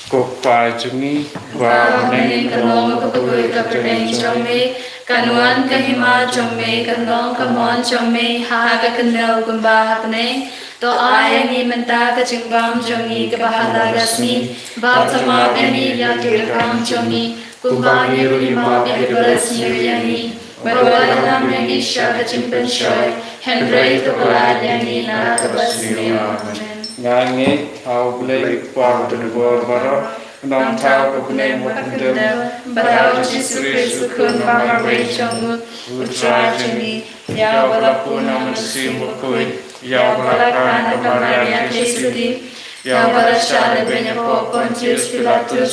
Ko Kpa jong ngi, ba ha bneng, kan long bakhuid ka kyrteng jong me, kan wan ka hima jong me, kan long ka mon jong me ha ka khyndew kumba ha bneng. To ai ïa ngi mynta ka jingbam jong ngi kaba ha la ka sngi, bad to map ïa ngi ïa ki riewkam jong ngi, kumba ngi ruh ngi map ïa kiba riewsniew ïa ngi. Bad wat ïalam ïa ngi sha ka jingpynshoi, hynrei to pynlait ïa ngi na kaba sniew. Amen. Nga ngeit ha U Blei U Kpa badonbor baroh, U Nongthaw ka bneng bad ka khyndew, bad ha U Jisu Khrist U Khun ba marwei jong U, U Trai jong ngi, ïa uba la bun ha U Mynsiem Bakhuid, ïa uba la kha na ka Maria theisotti, ïa uba la shah lehbeiñ hapoh Pontius Pilatus,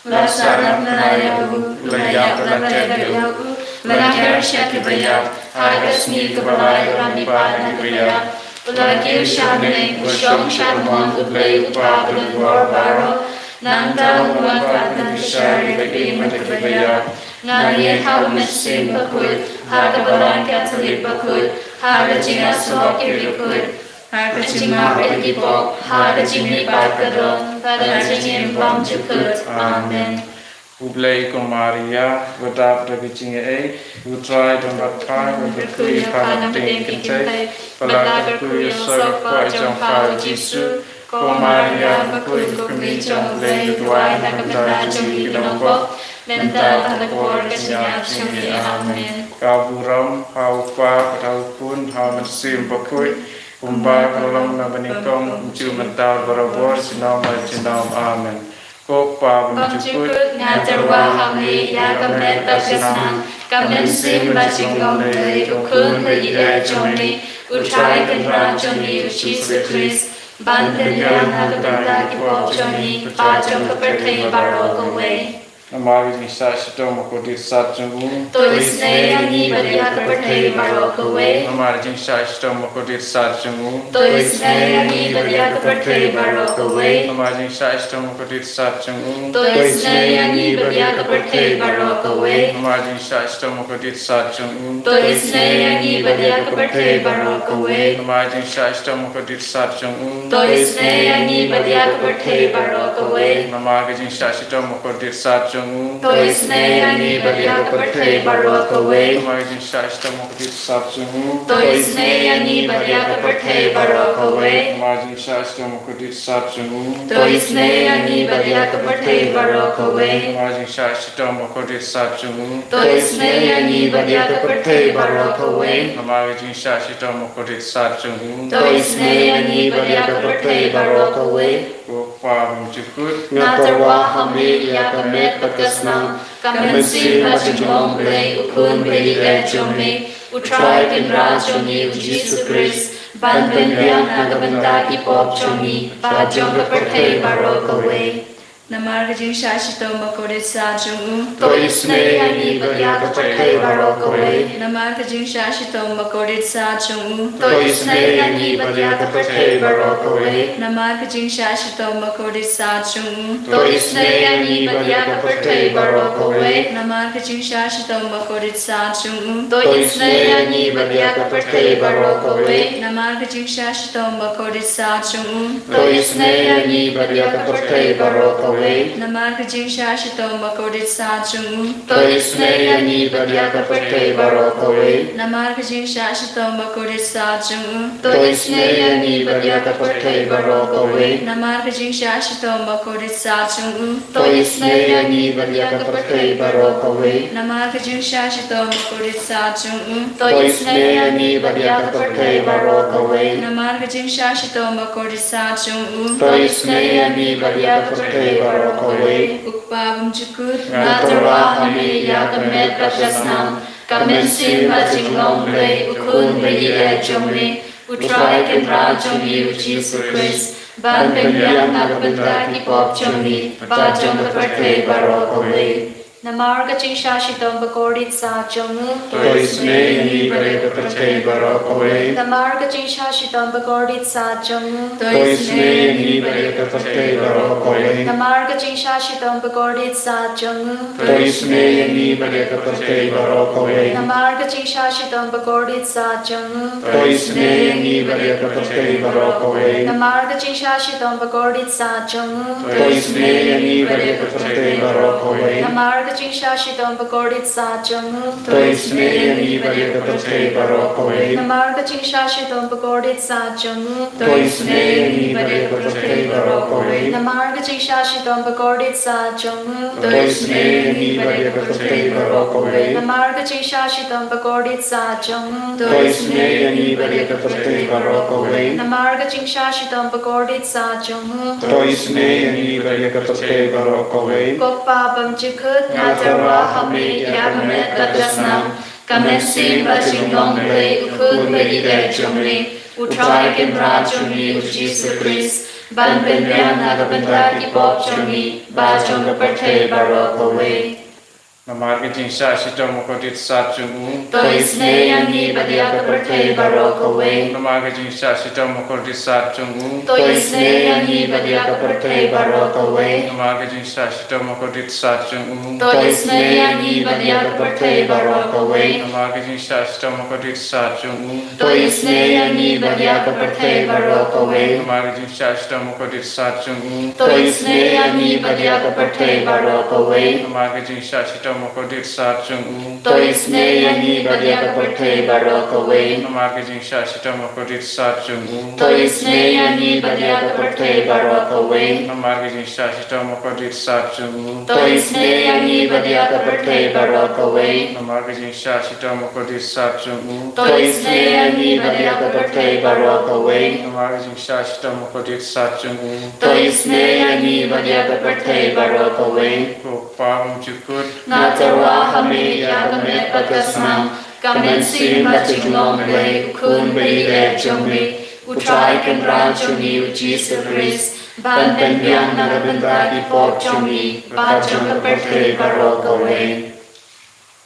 la sahnarphna ïa U, la ïap, la tep ïa U, la ker sha kiba ïap, ha ka sngi kaba lai U la mihpat na kiba ïap, U la kiew sha bneng, U shong sha ka mon U Blei U Kpa badonbor baroh. Nangta Un wan pat ban bishar ïa ka im bad kiba ïap. Nga ngeit ha U Mynsiem Bakhuid, ha ka Balang Katholik bakhuid, ha ka jingïasyllok ki riewkhuid, ha ka jingmap ïa ki pop, ha ka jingmihpat ka dohnud, bad ha ka jingim bymjukut. Amen. U Blei, ko Maria, ba dap da ka jingaiei, U Trai u don bad pha, ba kyrkhu ïa pha na pdeng kynthei, bad la kyrkhu ïa u soh kpoh jong pha U Jisu. Ko Maria, ba khun, ko kmie jong U Blei, duwai na ka bynta jong ngi ki nongpop, mynta bad ha ka por ka jingïap jong ngi. Amen. Ka burom ha U Kpa, bad ha U Khun, ha U Mynsiem Bakhuid, kumba ka la long na banyngkong, kumjuh mynta, barabor, junom la junom. Amen. Ko Kpa bymjukut, nga tyrwa ha Me ïa ka met bad ka snam, ka mynsiem bad jingngom dei U Khun ba ïeit jong Me, U Trai Kynrad jong ngi U Jisu Khrist. Ban pynbiang na ka bynta ki pop jong ngi bad jong ka pyrthei baroh kawei. Namar ka jingshah shitom bakordit sat jong u. To isynei ïa ngi bad ïa ka pyrthei baroh kawei. Namar ka jingshah shitom bakordit sat jong u. To isynei ïa ngi bad ïa ka pyrthei baroh kawei. Namar ka jingshah shitom bakordit sat jong u. To isynei ïa ngi bad ïa ka pyrthei baroh kawei. Namar ka jingshah shitom bakordit sat jong u. To isynei ïa ngi bad ïa ka pyrthei baroh kawei. Namar ka jingshah shitom bakordit sat jong u. To isynei ïa ngi bad ïa ka pyrthei baroh kawei. Namar ka jingshah shitom bakordit sat jong u. To isynei ïa ngi bad ïa ka pyrthei baroh kawei. Namar ka jingshah shitom bakordit sat jong u. To isynei ïa ngi bad ïa ka pyrthei baroh kawei. Namar ka jingshah shitom bakordit sat jong u. To isynei ïa ngi bad ïa ka pyrthei baroh kawei. Namar ka jingshah shitom bakordit sat jong u. To isynei ïa ngi bad ïa ka pyrthei baroh kawei. Namar ka jingshah shitom bakordit sat jong u. To isynei ïa ngi bad ïa ka pyrthei baroh kawei. Ko Pa bymjukut. Nga tyrwa ha me ïa ka met bad ka snam, ka mynsiem bad ka jinglong Blei, u Khun ba ïeit jong me, U Trai Kynrad jong ngi U Jisu Khrist, ban pynbiang na ka bynta ki pop jong ngi bad jong ka pyrthei baroh kawei. Namar ka jingshah shitom bakordit sat jong u. To isynei ïa ngi bad ïa ka pyrthei baroh kawei. Namar ka jingshah shitom bakordit sat jong u. To isynei ïa ngi bad ïa ka pyrthei baroh kawei. Namar ka jingshah shitom bakordit sat jong u. To isynei ïa ngi bad ïa ka pyrthei baroh kawei. Namar ka jingshah shitom bakordit sat jong u. To isynei ïa ngi bad ïa ka pyrthei baroh kawei. Namar ka jingshah shitom bakordit sat jong u. To isynei ïa ngi bad ïa ka pyrthei baroh kawei. Namar ka jingshah shitom bakordit sat jong u. To isynei ïa ngi bad ïa ka pyrthei baroh kawei. Namar ka jingshah shitom bakordit sat jong u. To isynei ïa ngi bad ïa ka pyrthei baroh kawei. Namar ka jingshah shitom bakordit sat jong u. To isynei ïa ngi bad ïa ka pyrthei baroh kawei. Namar ka jingshah shitom bakordit sat jong u. To isynei ïa ngi bad ïa ka pyrthei baroh kawei. Namar ka jingshah shitom bakordit sat jong u. To isynei ïa ngi bad ïa ka pyrthei baroh kawei. Ko Pa bymjukut. Nga tyrwa ha me ïa ka met bad ka snam, ka mynsiem bad jinglong Blei, u Khun ba ïeit jong me, U Trai Kynrad jong ngi U Jisu Khrist, ban pynbiang na ka bynta ki pop jong ngi bad jong ka pyrthei baroh kawei. Namar ka jingshah shitom bakordit sat jong u. To isynei ïa ngi bad ïa ka pyrthei baroh kawei. Namar ka jingshah shitom bakordit sat jong u. To isynei ïa ngi bad ïa ka pyrthei baroh kawei. Namar ka jingshah shitom bakordit sat jong u. To isynei ïa ngi bad ïa ka pyrthei baroh kawei. Namar ka jingshah shitom bakordit sat jong u. To isynei ïa ngi bad ïa ka pyrthei baroh kawei. Namar ka jingshah shitom bakordit sat jong u. To isynei ïa ngi bad ïa ka pyrthei baroh kawei. Namar ka jingshah shitom bakordit sat jong u. To isynei ïa ngi bad ïa ka pyrthei baroh kawei. Namar ka jingshah shitom bakordit sat jong u. To isynei ïa ngi bad ïa ka pyrthei baroh kawei. Namar ka jingshah shitom bakordit sat jong u. To isynei ïa ngi bad ïa ka pyrthei baroh kawei. Namar ka jingshah shitom bakordit sat jong u. To isynei ïa ngi bad ïa ka pyrthei baroh kawei. Namar ka jingshah shitom bakordit sat jong u. To isynei ïa ngi bad ïa ka pyrthei baroh kawei. Ko Pa bymjukut, nga tyrwa ha me ïa ka met bad ka snam, ka mynsiem bad jinglong Blei, u Khun ba ïeit jong me, U Trai Kynrad jong ngi U Jisu Khrist, ban pynbiang na ka bynta ki pop jong ngi bad jong ka pyrthei baroh kawei. Namar ka jingshah shitom bakordit sat jong u. To isynei ïa ngi bad ïa ka pyrthei baroh kawei. Namar ka jingshah shitom bakordit sat jong u. To isynei ïa ngi bad ïa ka pyrthei baroh kawei. Namar ka jingshah shitom bakordit sat jong u. To isynei ïa ngi bad ïa ka pyrthei baroh kawei. Namar ka jingshah shitom bakordit sat jong u. To isynei ïa ngi bad ïa ka pyrthei baroh kawei. Namar ka jingshah shitom bakordit sat jong u. To isynei ïa ngi bad ïa ka pyrthei baroh kawei. Namar ka jingshah shitom bakordit sat jong u. To isynei ïa ngi bad ïa ka pyrthei baroh kawei. Namar ka jingshah shitom bakordit sat jong u. To isynei ïa ngi bad ïa ka pyrthei baroh kawei. Namar ka jingshah shitom bakordit sat jong u. To isynei ïa ngi bad ïa ka pyrthei baroh kawei. Namar ka jingshah shitom bakordit sat jong u. To isynei ïa ngi bad ïa ka pyrthei baroh kawei. Namar ka jingshah shitom bakordit sat jong u. To isynei ïa ngi bad ïa ka pyrthei baroh kawei. Ko Pa bymjukut. Nga tyrwa ha me ïa ka met bad ka snam, ka mynsiem bad jinglong Blei, u Khun ba ïeit jong me, U Trai Kynrad jong ngi U Jisu Khrist, ban pynbiang na ka bynta ki pop jong ngi bad jong ka pyrthei baroh kawei.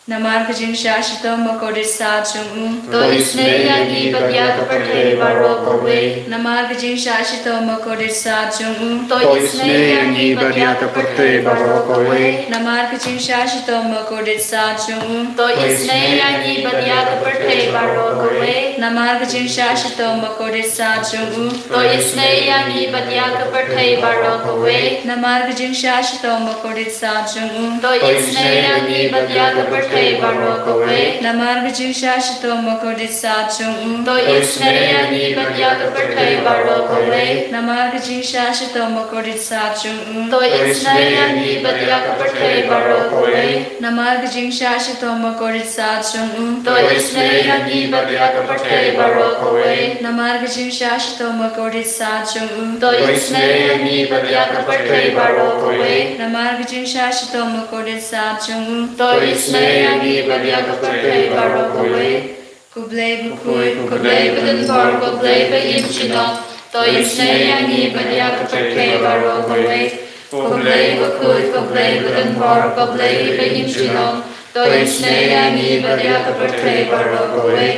Namar ka jingshah shitom bakordit sat jong u, to isynei ïa ngi bad ïa ka pyrthei baroh kawei. Namar ka jingshah shitom bakordit sat jong u, to isynei ïa ngi bad ïa ka pyrthei baroh kawei. Namar ka jingshah shitom bakordit sat jong u, to isynei ïa ngi bad ïa ka pyrthei baroh kawei. Namar ka jingshah shitom bakordit sat jong u, to isynei ïa ngi bad ïa ka pyrthei baroh kawei. Namar ka jingshah shitom bakordit sat jong u, to isynei ïa ngi bad ïa ka pyrthei baroh kawei. Namar ka jingshah shitom bakordit sat jong u, to isynei ïa ngi bad ïa ka pyrthei baroh kawei. Namar ka jingshah shitom bakordit sat jong u, to isynei ïa ngi bad ïa ka pyrthei baroh kawei. Namar ka jingshah shitom bakordit sat jong u, to isynei ïa ngi bad ïa ka pyrthei baroh kawei. Namar ka jingshah shitom bakordit sat jong u, to isynei ïa ngi bad ïa ka pyrthei baroh kawei. Namar ka jingshah shitom bakordit sat jong u, to isynei ïa ngi bad ïa ka pyrthei baroh kawei. Ko Blei bakhuid, ko Blei badonbor, ko Blei ba-im jynnom, to isynei ïa ngi bad ïa ka pyrthei baroh kawei. Ko Blei bakhuid, ko Blei badonbor, ko Blei ba-im jynnom, to isynei ïa ngi bad ïa ka pyrthei baroh kawei.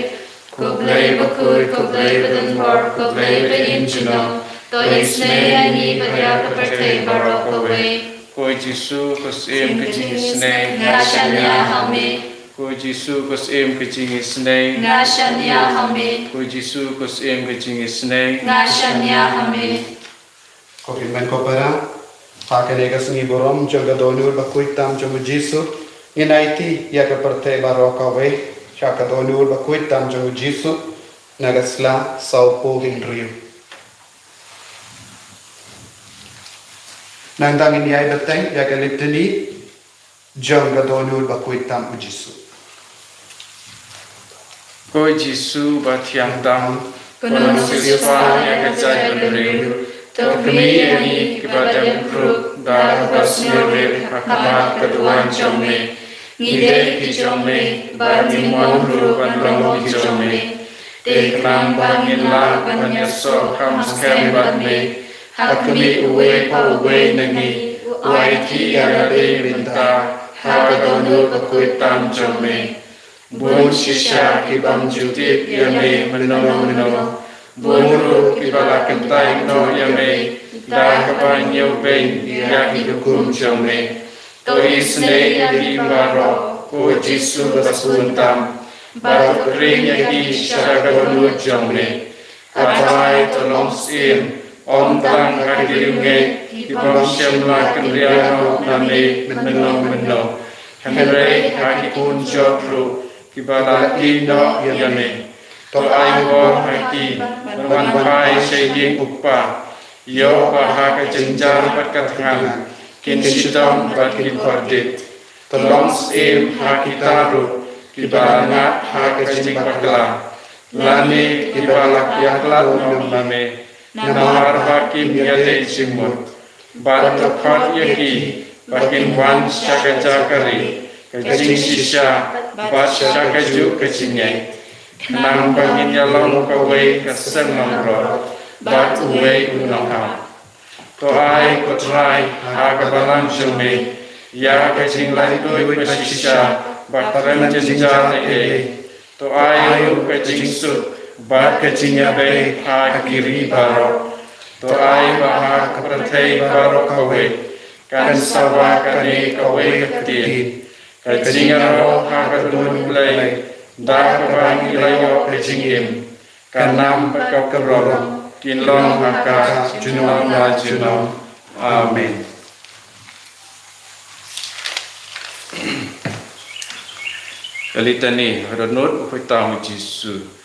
Ko Blei bakhuid, ko Blei badonbor, ko Blei ba-im jynnom, to isynei ïa ngi bad ïa ka pyrthei baroh kawei. Ko Jisu, ko Syiem ka jingisynei, nga shaniah ha me. Ko Jisu, ko Syiem ka jingisynei, nga shaniah ha me. Ko Jisu, ko Syiem ka jingisynei, nga shaniah ha me. Ko hynmen ko para, ha kane ka sngi burom jong ka dohnud bakhuid tam jong u Jisu, ngin aiti ïa ka pyrthei baroh kawei sha ka dohnud bakhuid tam jong u Jisu, na ka sla sawphew hynriew. Nangta ngin ïai bteng ïa ka litany jong ka dohnud bakhuid tam u Jisu. Ko Jisu bathiang tam, ko nongsiewspah ïa ka jaitbynriew, to khmih ïa ngi kiba dem khrup da kaba sngewrit ha khmat ka duwan jong me. Ngi dei ki jong me bad ngi mon ruh ban long ki jong me. Te khnang ba ngin lah ban ïasoh kham skhem bad me, ha khmih uwei pa uwei na ngi u aiti ïa lade mynta ha ka dohnud bakhuid tam jong me. Bun shisha ki bym ju tip ïa me mynno mynno. Bun ruh kiba la kyntait noh ïa me da kaba ñiewbeiñ ïa ki hukum jong me. To isynei ïa ki baroh, ko Jisu ba sngewbha tam, bad to khring ïa ki sha ka dohnud jong me. Kata to long syiem, ym tang ha ki riewngeit ki bym shym la kynriah noh na me mynno mynno, hynrei ha ki khun jot ruh kiba la ïehnoh ïa me. To ai bor ha ki ban wan phai sha ïing u Kpa, ïoh ba ha ka jynjar bad ka thngan kin shitom bad kin kordit. To long syiem ha kita ruh kiba la ngat ha ka jingbakla, lane kiba la ïakhlad noh na me, namar ba kim ïadei jingmut. Bad to khot ïa ki ba kin wan sha ka jaka ri ka jingshisha bad sha kajuh ka jingngeit, khnang ba ngin ïalong kawei ka seng nongrot bad uwei u nonghap. To ai, ko Trai, ha ka balang jong me ïa ka jinglaitluid bashisha ba khlem jynjar ei ei. To ai ruh ka jingsuk bad ka jingïabei ha ki ri baroh. To ai ba ha ka pyrthei baroh kawei kan sawa kane kawei ka ktien, ka jingïaroh ha ka duwan U Blei, da kaba ngi la ïoh ka jingim, ka nam bad ka burom kin long ha ka junom la junom. Amen. Ka litani, ha ka dohnud bakhuid tam u Jisu.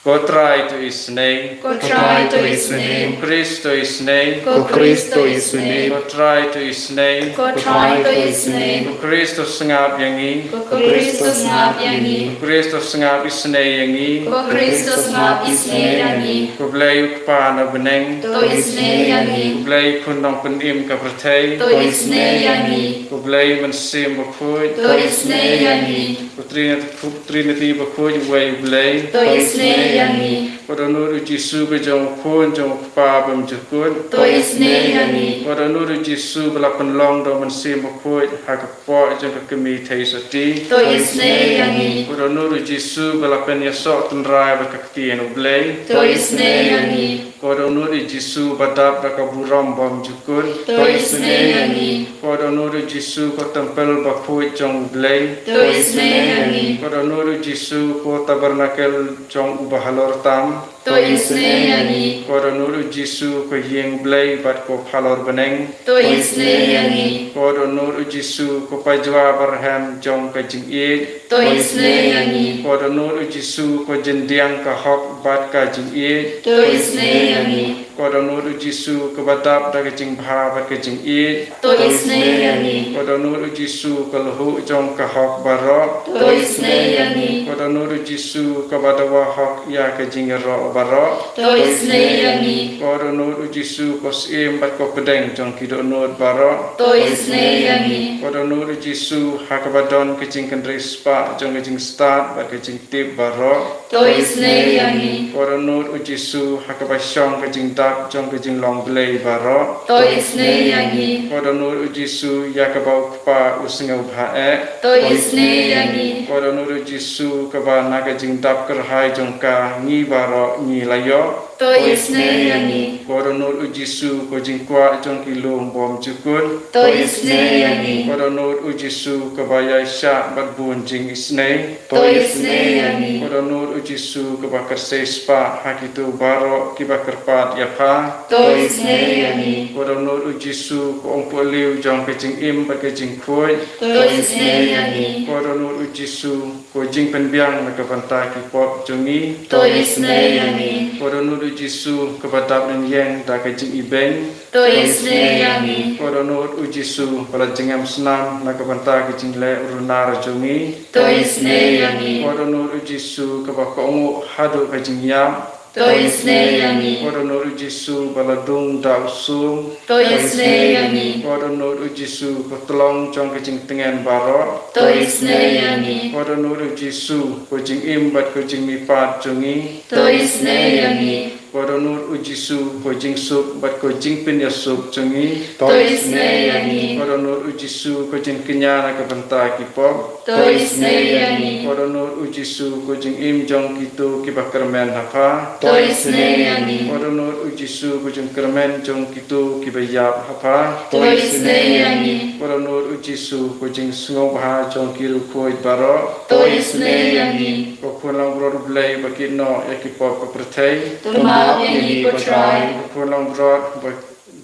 Ko Trai, to isynei. Ko Trai, to isynei. Ko Khrist, to isynei. Ko Khrist, to isynei. Ko Trai, to isynei. Ko Trai, to isynei. Ko Khrist, to sngap ïa ngi. Ko Khrist, to sngap ïa ngi. Ko Khrist, to sngap isynei ïa ngi. Ko Khrist, to sngap isynei ïa ngi. Ko Blei u Kpa na bneng, to isynei ïa ngi. Ko Blei Khun nongpynim ka pyrthei, to isynei ïa ngi. Ko Blei Mynsiem Bakhuid, to isynei ïa ngi. Ko Trinity, Trinity bakhuid uwei U Blei. To isynei ïa ngi. Ko dohnud U Jisu ba jong u Khun jong U Kpa bymjukut. To isynei ïa ngi. Ko dohnud U Jisu ba la pynlong da U Mynsiem Bakhuid ha ka kpoh jong ka kmie Theisotti. To isynei ïa ngi. Ko dohnud U Jisu ba la pynïasoh tynrai bad ka ktien U Blei. To isynei ïa ngi. Ko dohnud U Jisu ba dap da ka burom bymjukut. To isynei ïa ngi. Ko dohnud U Jisu ko templ bakhuid jong U Blei. To isynei ïa ngi. Ko dohnud U Jisu ko tabernacle jong U Bahalor Tam. To isynei ïa ngi. Ko dohnud U Jisu ko ïing Blei bad ko phalor bneng. To isynei ïa ngi. Ko dohnud U Jisu ko pajwa barhem jong ka jingïeit. To isynei ïa ngi. Ko dohnud U Jisu ko jyndiang ka hok bad ka jingïeit. To isynei ïa ngi. Ko dohnud U Jisu kaba dap da ka jingbha bad ka jingïeit. To isynei ïa ngi. Ko dohnud U Jisu ka lhuh jong ka hok baroh. To isynei ïa ngi. Ko dohnud U Jisu kaba dawa hok ïa ka jingïaroh baroh. To isynei ïa ngi. Ko dohnud U Jisu ko syiem bad ko pdeng jong ki dohnud baroh. To isynei ïa ngi. Ko dohnud U Jisu ha kaba don ka jingkynriah spah jong ka jingstad bad ka jingtip baroh. To isynei ïa ngi. Ko dohnud U Jisu ha kaba shong ka jingdap jong ka jinglong Blei baroh. To isynei ïa ngi. Ko dohnud U Jisu ïa kaba U Kpa u sngewbha eh. To isynei ïa ngi. Ko dohnud U Jisu kaba na ka jingdap kyrhai jong ka ngi baroh ngi la ïoh. To isynei ïa ngi. Ko dohnud U Jisu ko jingkwah jong ki lum bymjukut. To isynei ïa ngi. Ko dohnud U Jisu kaba ïaishah bad bun jingisynei. To isynei ïa ngi. Ko dohnud U Jisu kaba kyrsei spah ha kito baroh kiba kyrpad ïa pha. To isynei ïa ngi. Ko dohnud U Jisu ko umpohliew jong ka jingim bad ka jingkhuid. To isynei ïa ngi. Ko dohnud U Jisu ko jingpynbiang na ka bynta ki pop jong ngi. To isynei ïa ngi. Ko dohnud U Jisu kaba dap lynñieng da ka jingibeiñ. To isynei ïa ngi. Ko dohnud U Jisu ba la jngemsnam na ka bynta ka jingleh runar jong ngi. To isynei ïa ngi. Ko dohnud U Jisu kaba kohnguh haduh ka jingïap. To isynei ïa ngi. Ko dohnud U Jisu ba la dung da u sum. To isynei ïa ngi. Ko dohnud U Jisu ko tyllong jong ka jingtngen baroh. To isynei ïa ngi. Ko dohnud U Jisu ko jingim bad ko jingmihpat jong ngi. To isynei ïa ngi. Ko dohnud U Jisu ko jingsuk bad ko jingpynïasuk jong ngi. To isynei ïa ngi. Ko dohnud U Jisu ko jingkñia na ka bynta ki pop. To isynei ïa ngi. Ko dohnud U Jisu ko jingim jong kito kiba kyrmen ha pha. To isynei ïa ngi. Ko dohnud U Jisu ko jingkyrmen jong kito kiba ïap ha pha. To isynei ïa ngi. Ko dohnud U Jisu ko jingsngewbha jong ki riewkhuid baroh. To isynei ïa ngi. Ko Khun langbrot U Blei ba kit noh ïa ki pop ka pyrthei. To map ïa ngi ko Trai. Ko Khun langbrot ba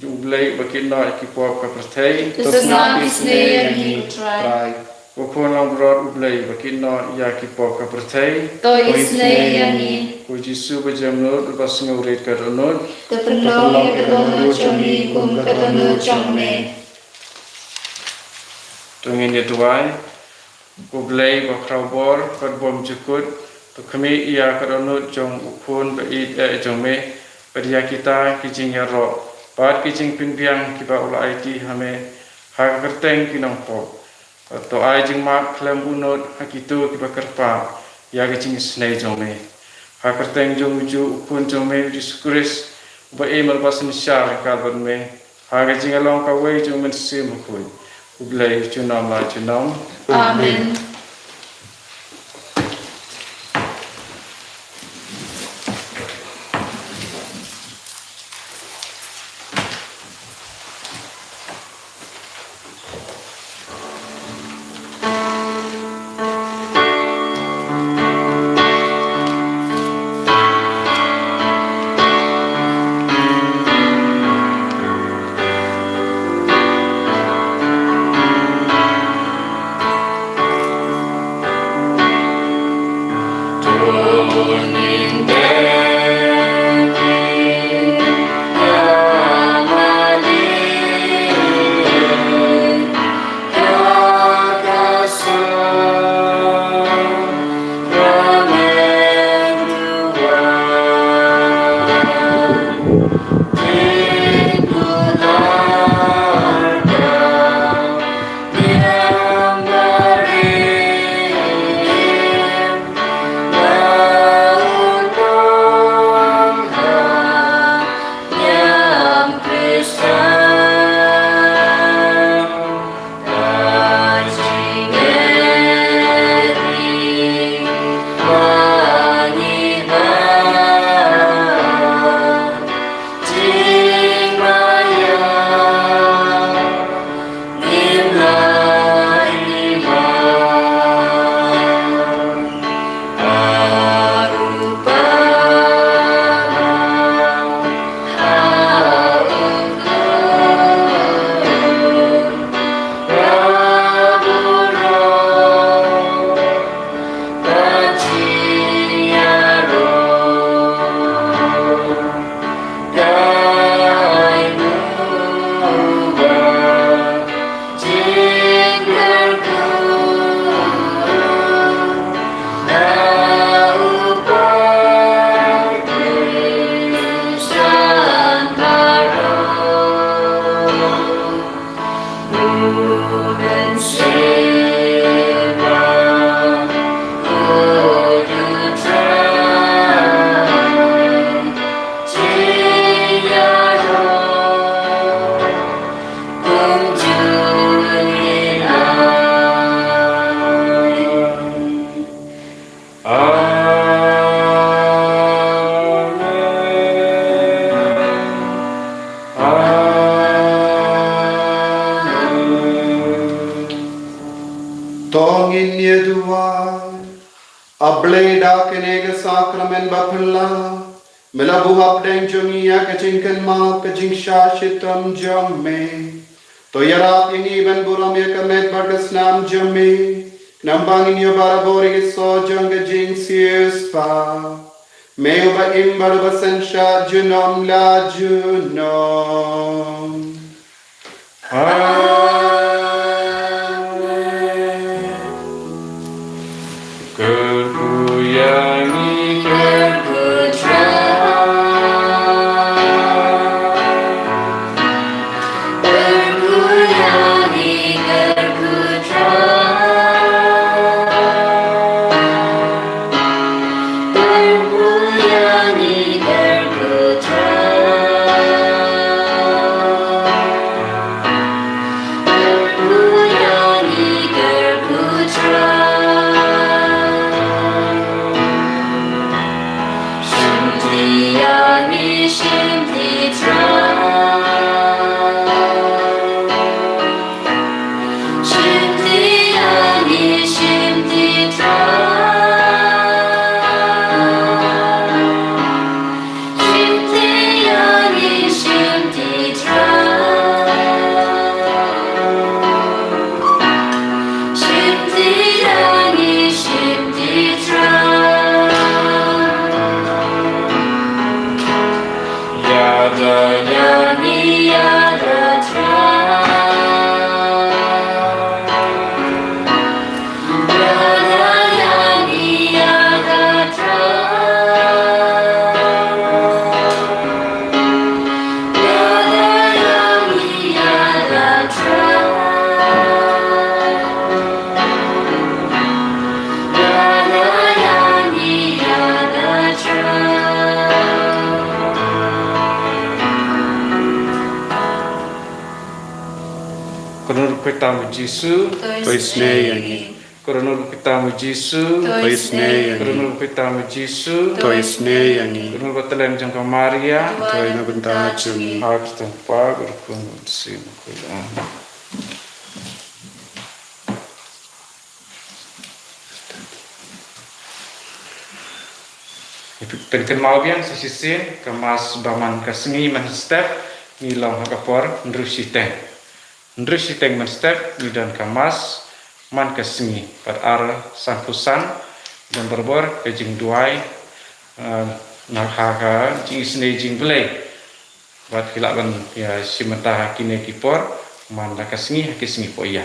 U Blei ba kit noh ïa ki pop ka pyrthei. To sngap isynei ïa ngi ko Trai. Ko Khun langbrot U Blei ba kit noh ïa ki pop ka pyrthei. To isynei ïa ngi. Ko Jisu ba jemnud ba sngewrit ka dohnud. To pynlong ïa ka dohnud jong ngi kum ka dohnud jong me. To ngin ïa duwai. Ko Blei ba khraw bor bad bymjukut, to khmih ïa ka dohnud jong u Khun ba ïeit eh jong me, bad ïa kita ki jingïaroh bad ki jingpynbiang kiba u la aiti ha me, ha ka kyrteng ki nongpop. Bad to ai jingmap khlem buhnud ha kito kiba kyrpad ïa ka jingisynei jong me. Ha ka kyrteng jong ujuh u Khun jong me U Jisu Khrist, uba im bad synshar ryngkat bad me, ha ka jinglong kawei jong U Mynsiem Bakhuid, U Blei junom la junom. Amen. A Blei, da kane ka sakramen baphylla me la buh hapdeng jong ngi ïa ka jingkynmaw ka jingshah shitom jong me. To ïarap ïa ngi ban burom ïa ka met bad ka snam jong me, khnang ba ngin ïoh barabor ïa ka soh jong ka jingsiewspah. Me uba im bad uba synshar junom la junom. Amen. Kyrkhu ïa ngi, kyrkhu Trai. Kyrkhu ïa ngi, kyrkhu Trai. Kyrkhu ïa ngi, kyrkhu Trai. Kyrkhu ïa ngi, kyrkhu Trai. Shimti ïa ngi, shimti Trai. Shimti ïa ngi, shimti Trai. Shimti ïa ngi, shimti Trai. Shimti ïa ngi, shimti Trai. Ïada ïa ngi, ïada Trai. Ïada ïa ngi, ïada Trai. Ïada ïa ngi, ïada Trai. Ïada ïa ngi, ïada Trai. Ko Nongpynim u Jisu, to isynei ïa ngi. Ko Nongpynim u Jisu, to isynei ïa ngi. Ko Nongpynim u Jisu, to isynei ïa ngi. Ko Nongpynim Batalem jong ka Maria, to ïa na bynta jong ngi. Ha ka kyrteng u Kpa, u Khun, u Mynsiem Bakhuid. Amen. Pynkynmaw biang sa shisien ka Mass ba man ka sngi mynstep, ngi long ha ka por hynriew shiteng. Hynriew shiteng mynstep ngi don ka Mass man ka sngi, bad ar sanphew san don barabor ka jingduwai, eh, na ha ka jingisynei jong U Blei. Bad ki lah ban ïa shim bynta ha kine ki por man la ka sngi ha ki sngi poh ïa.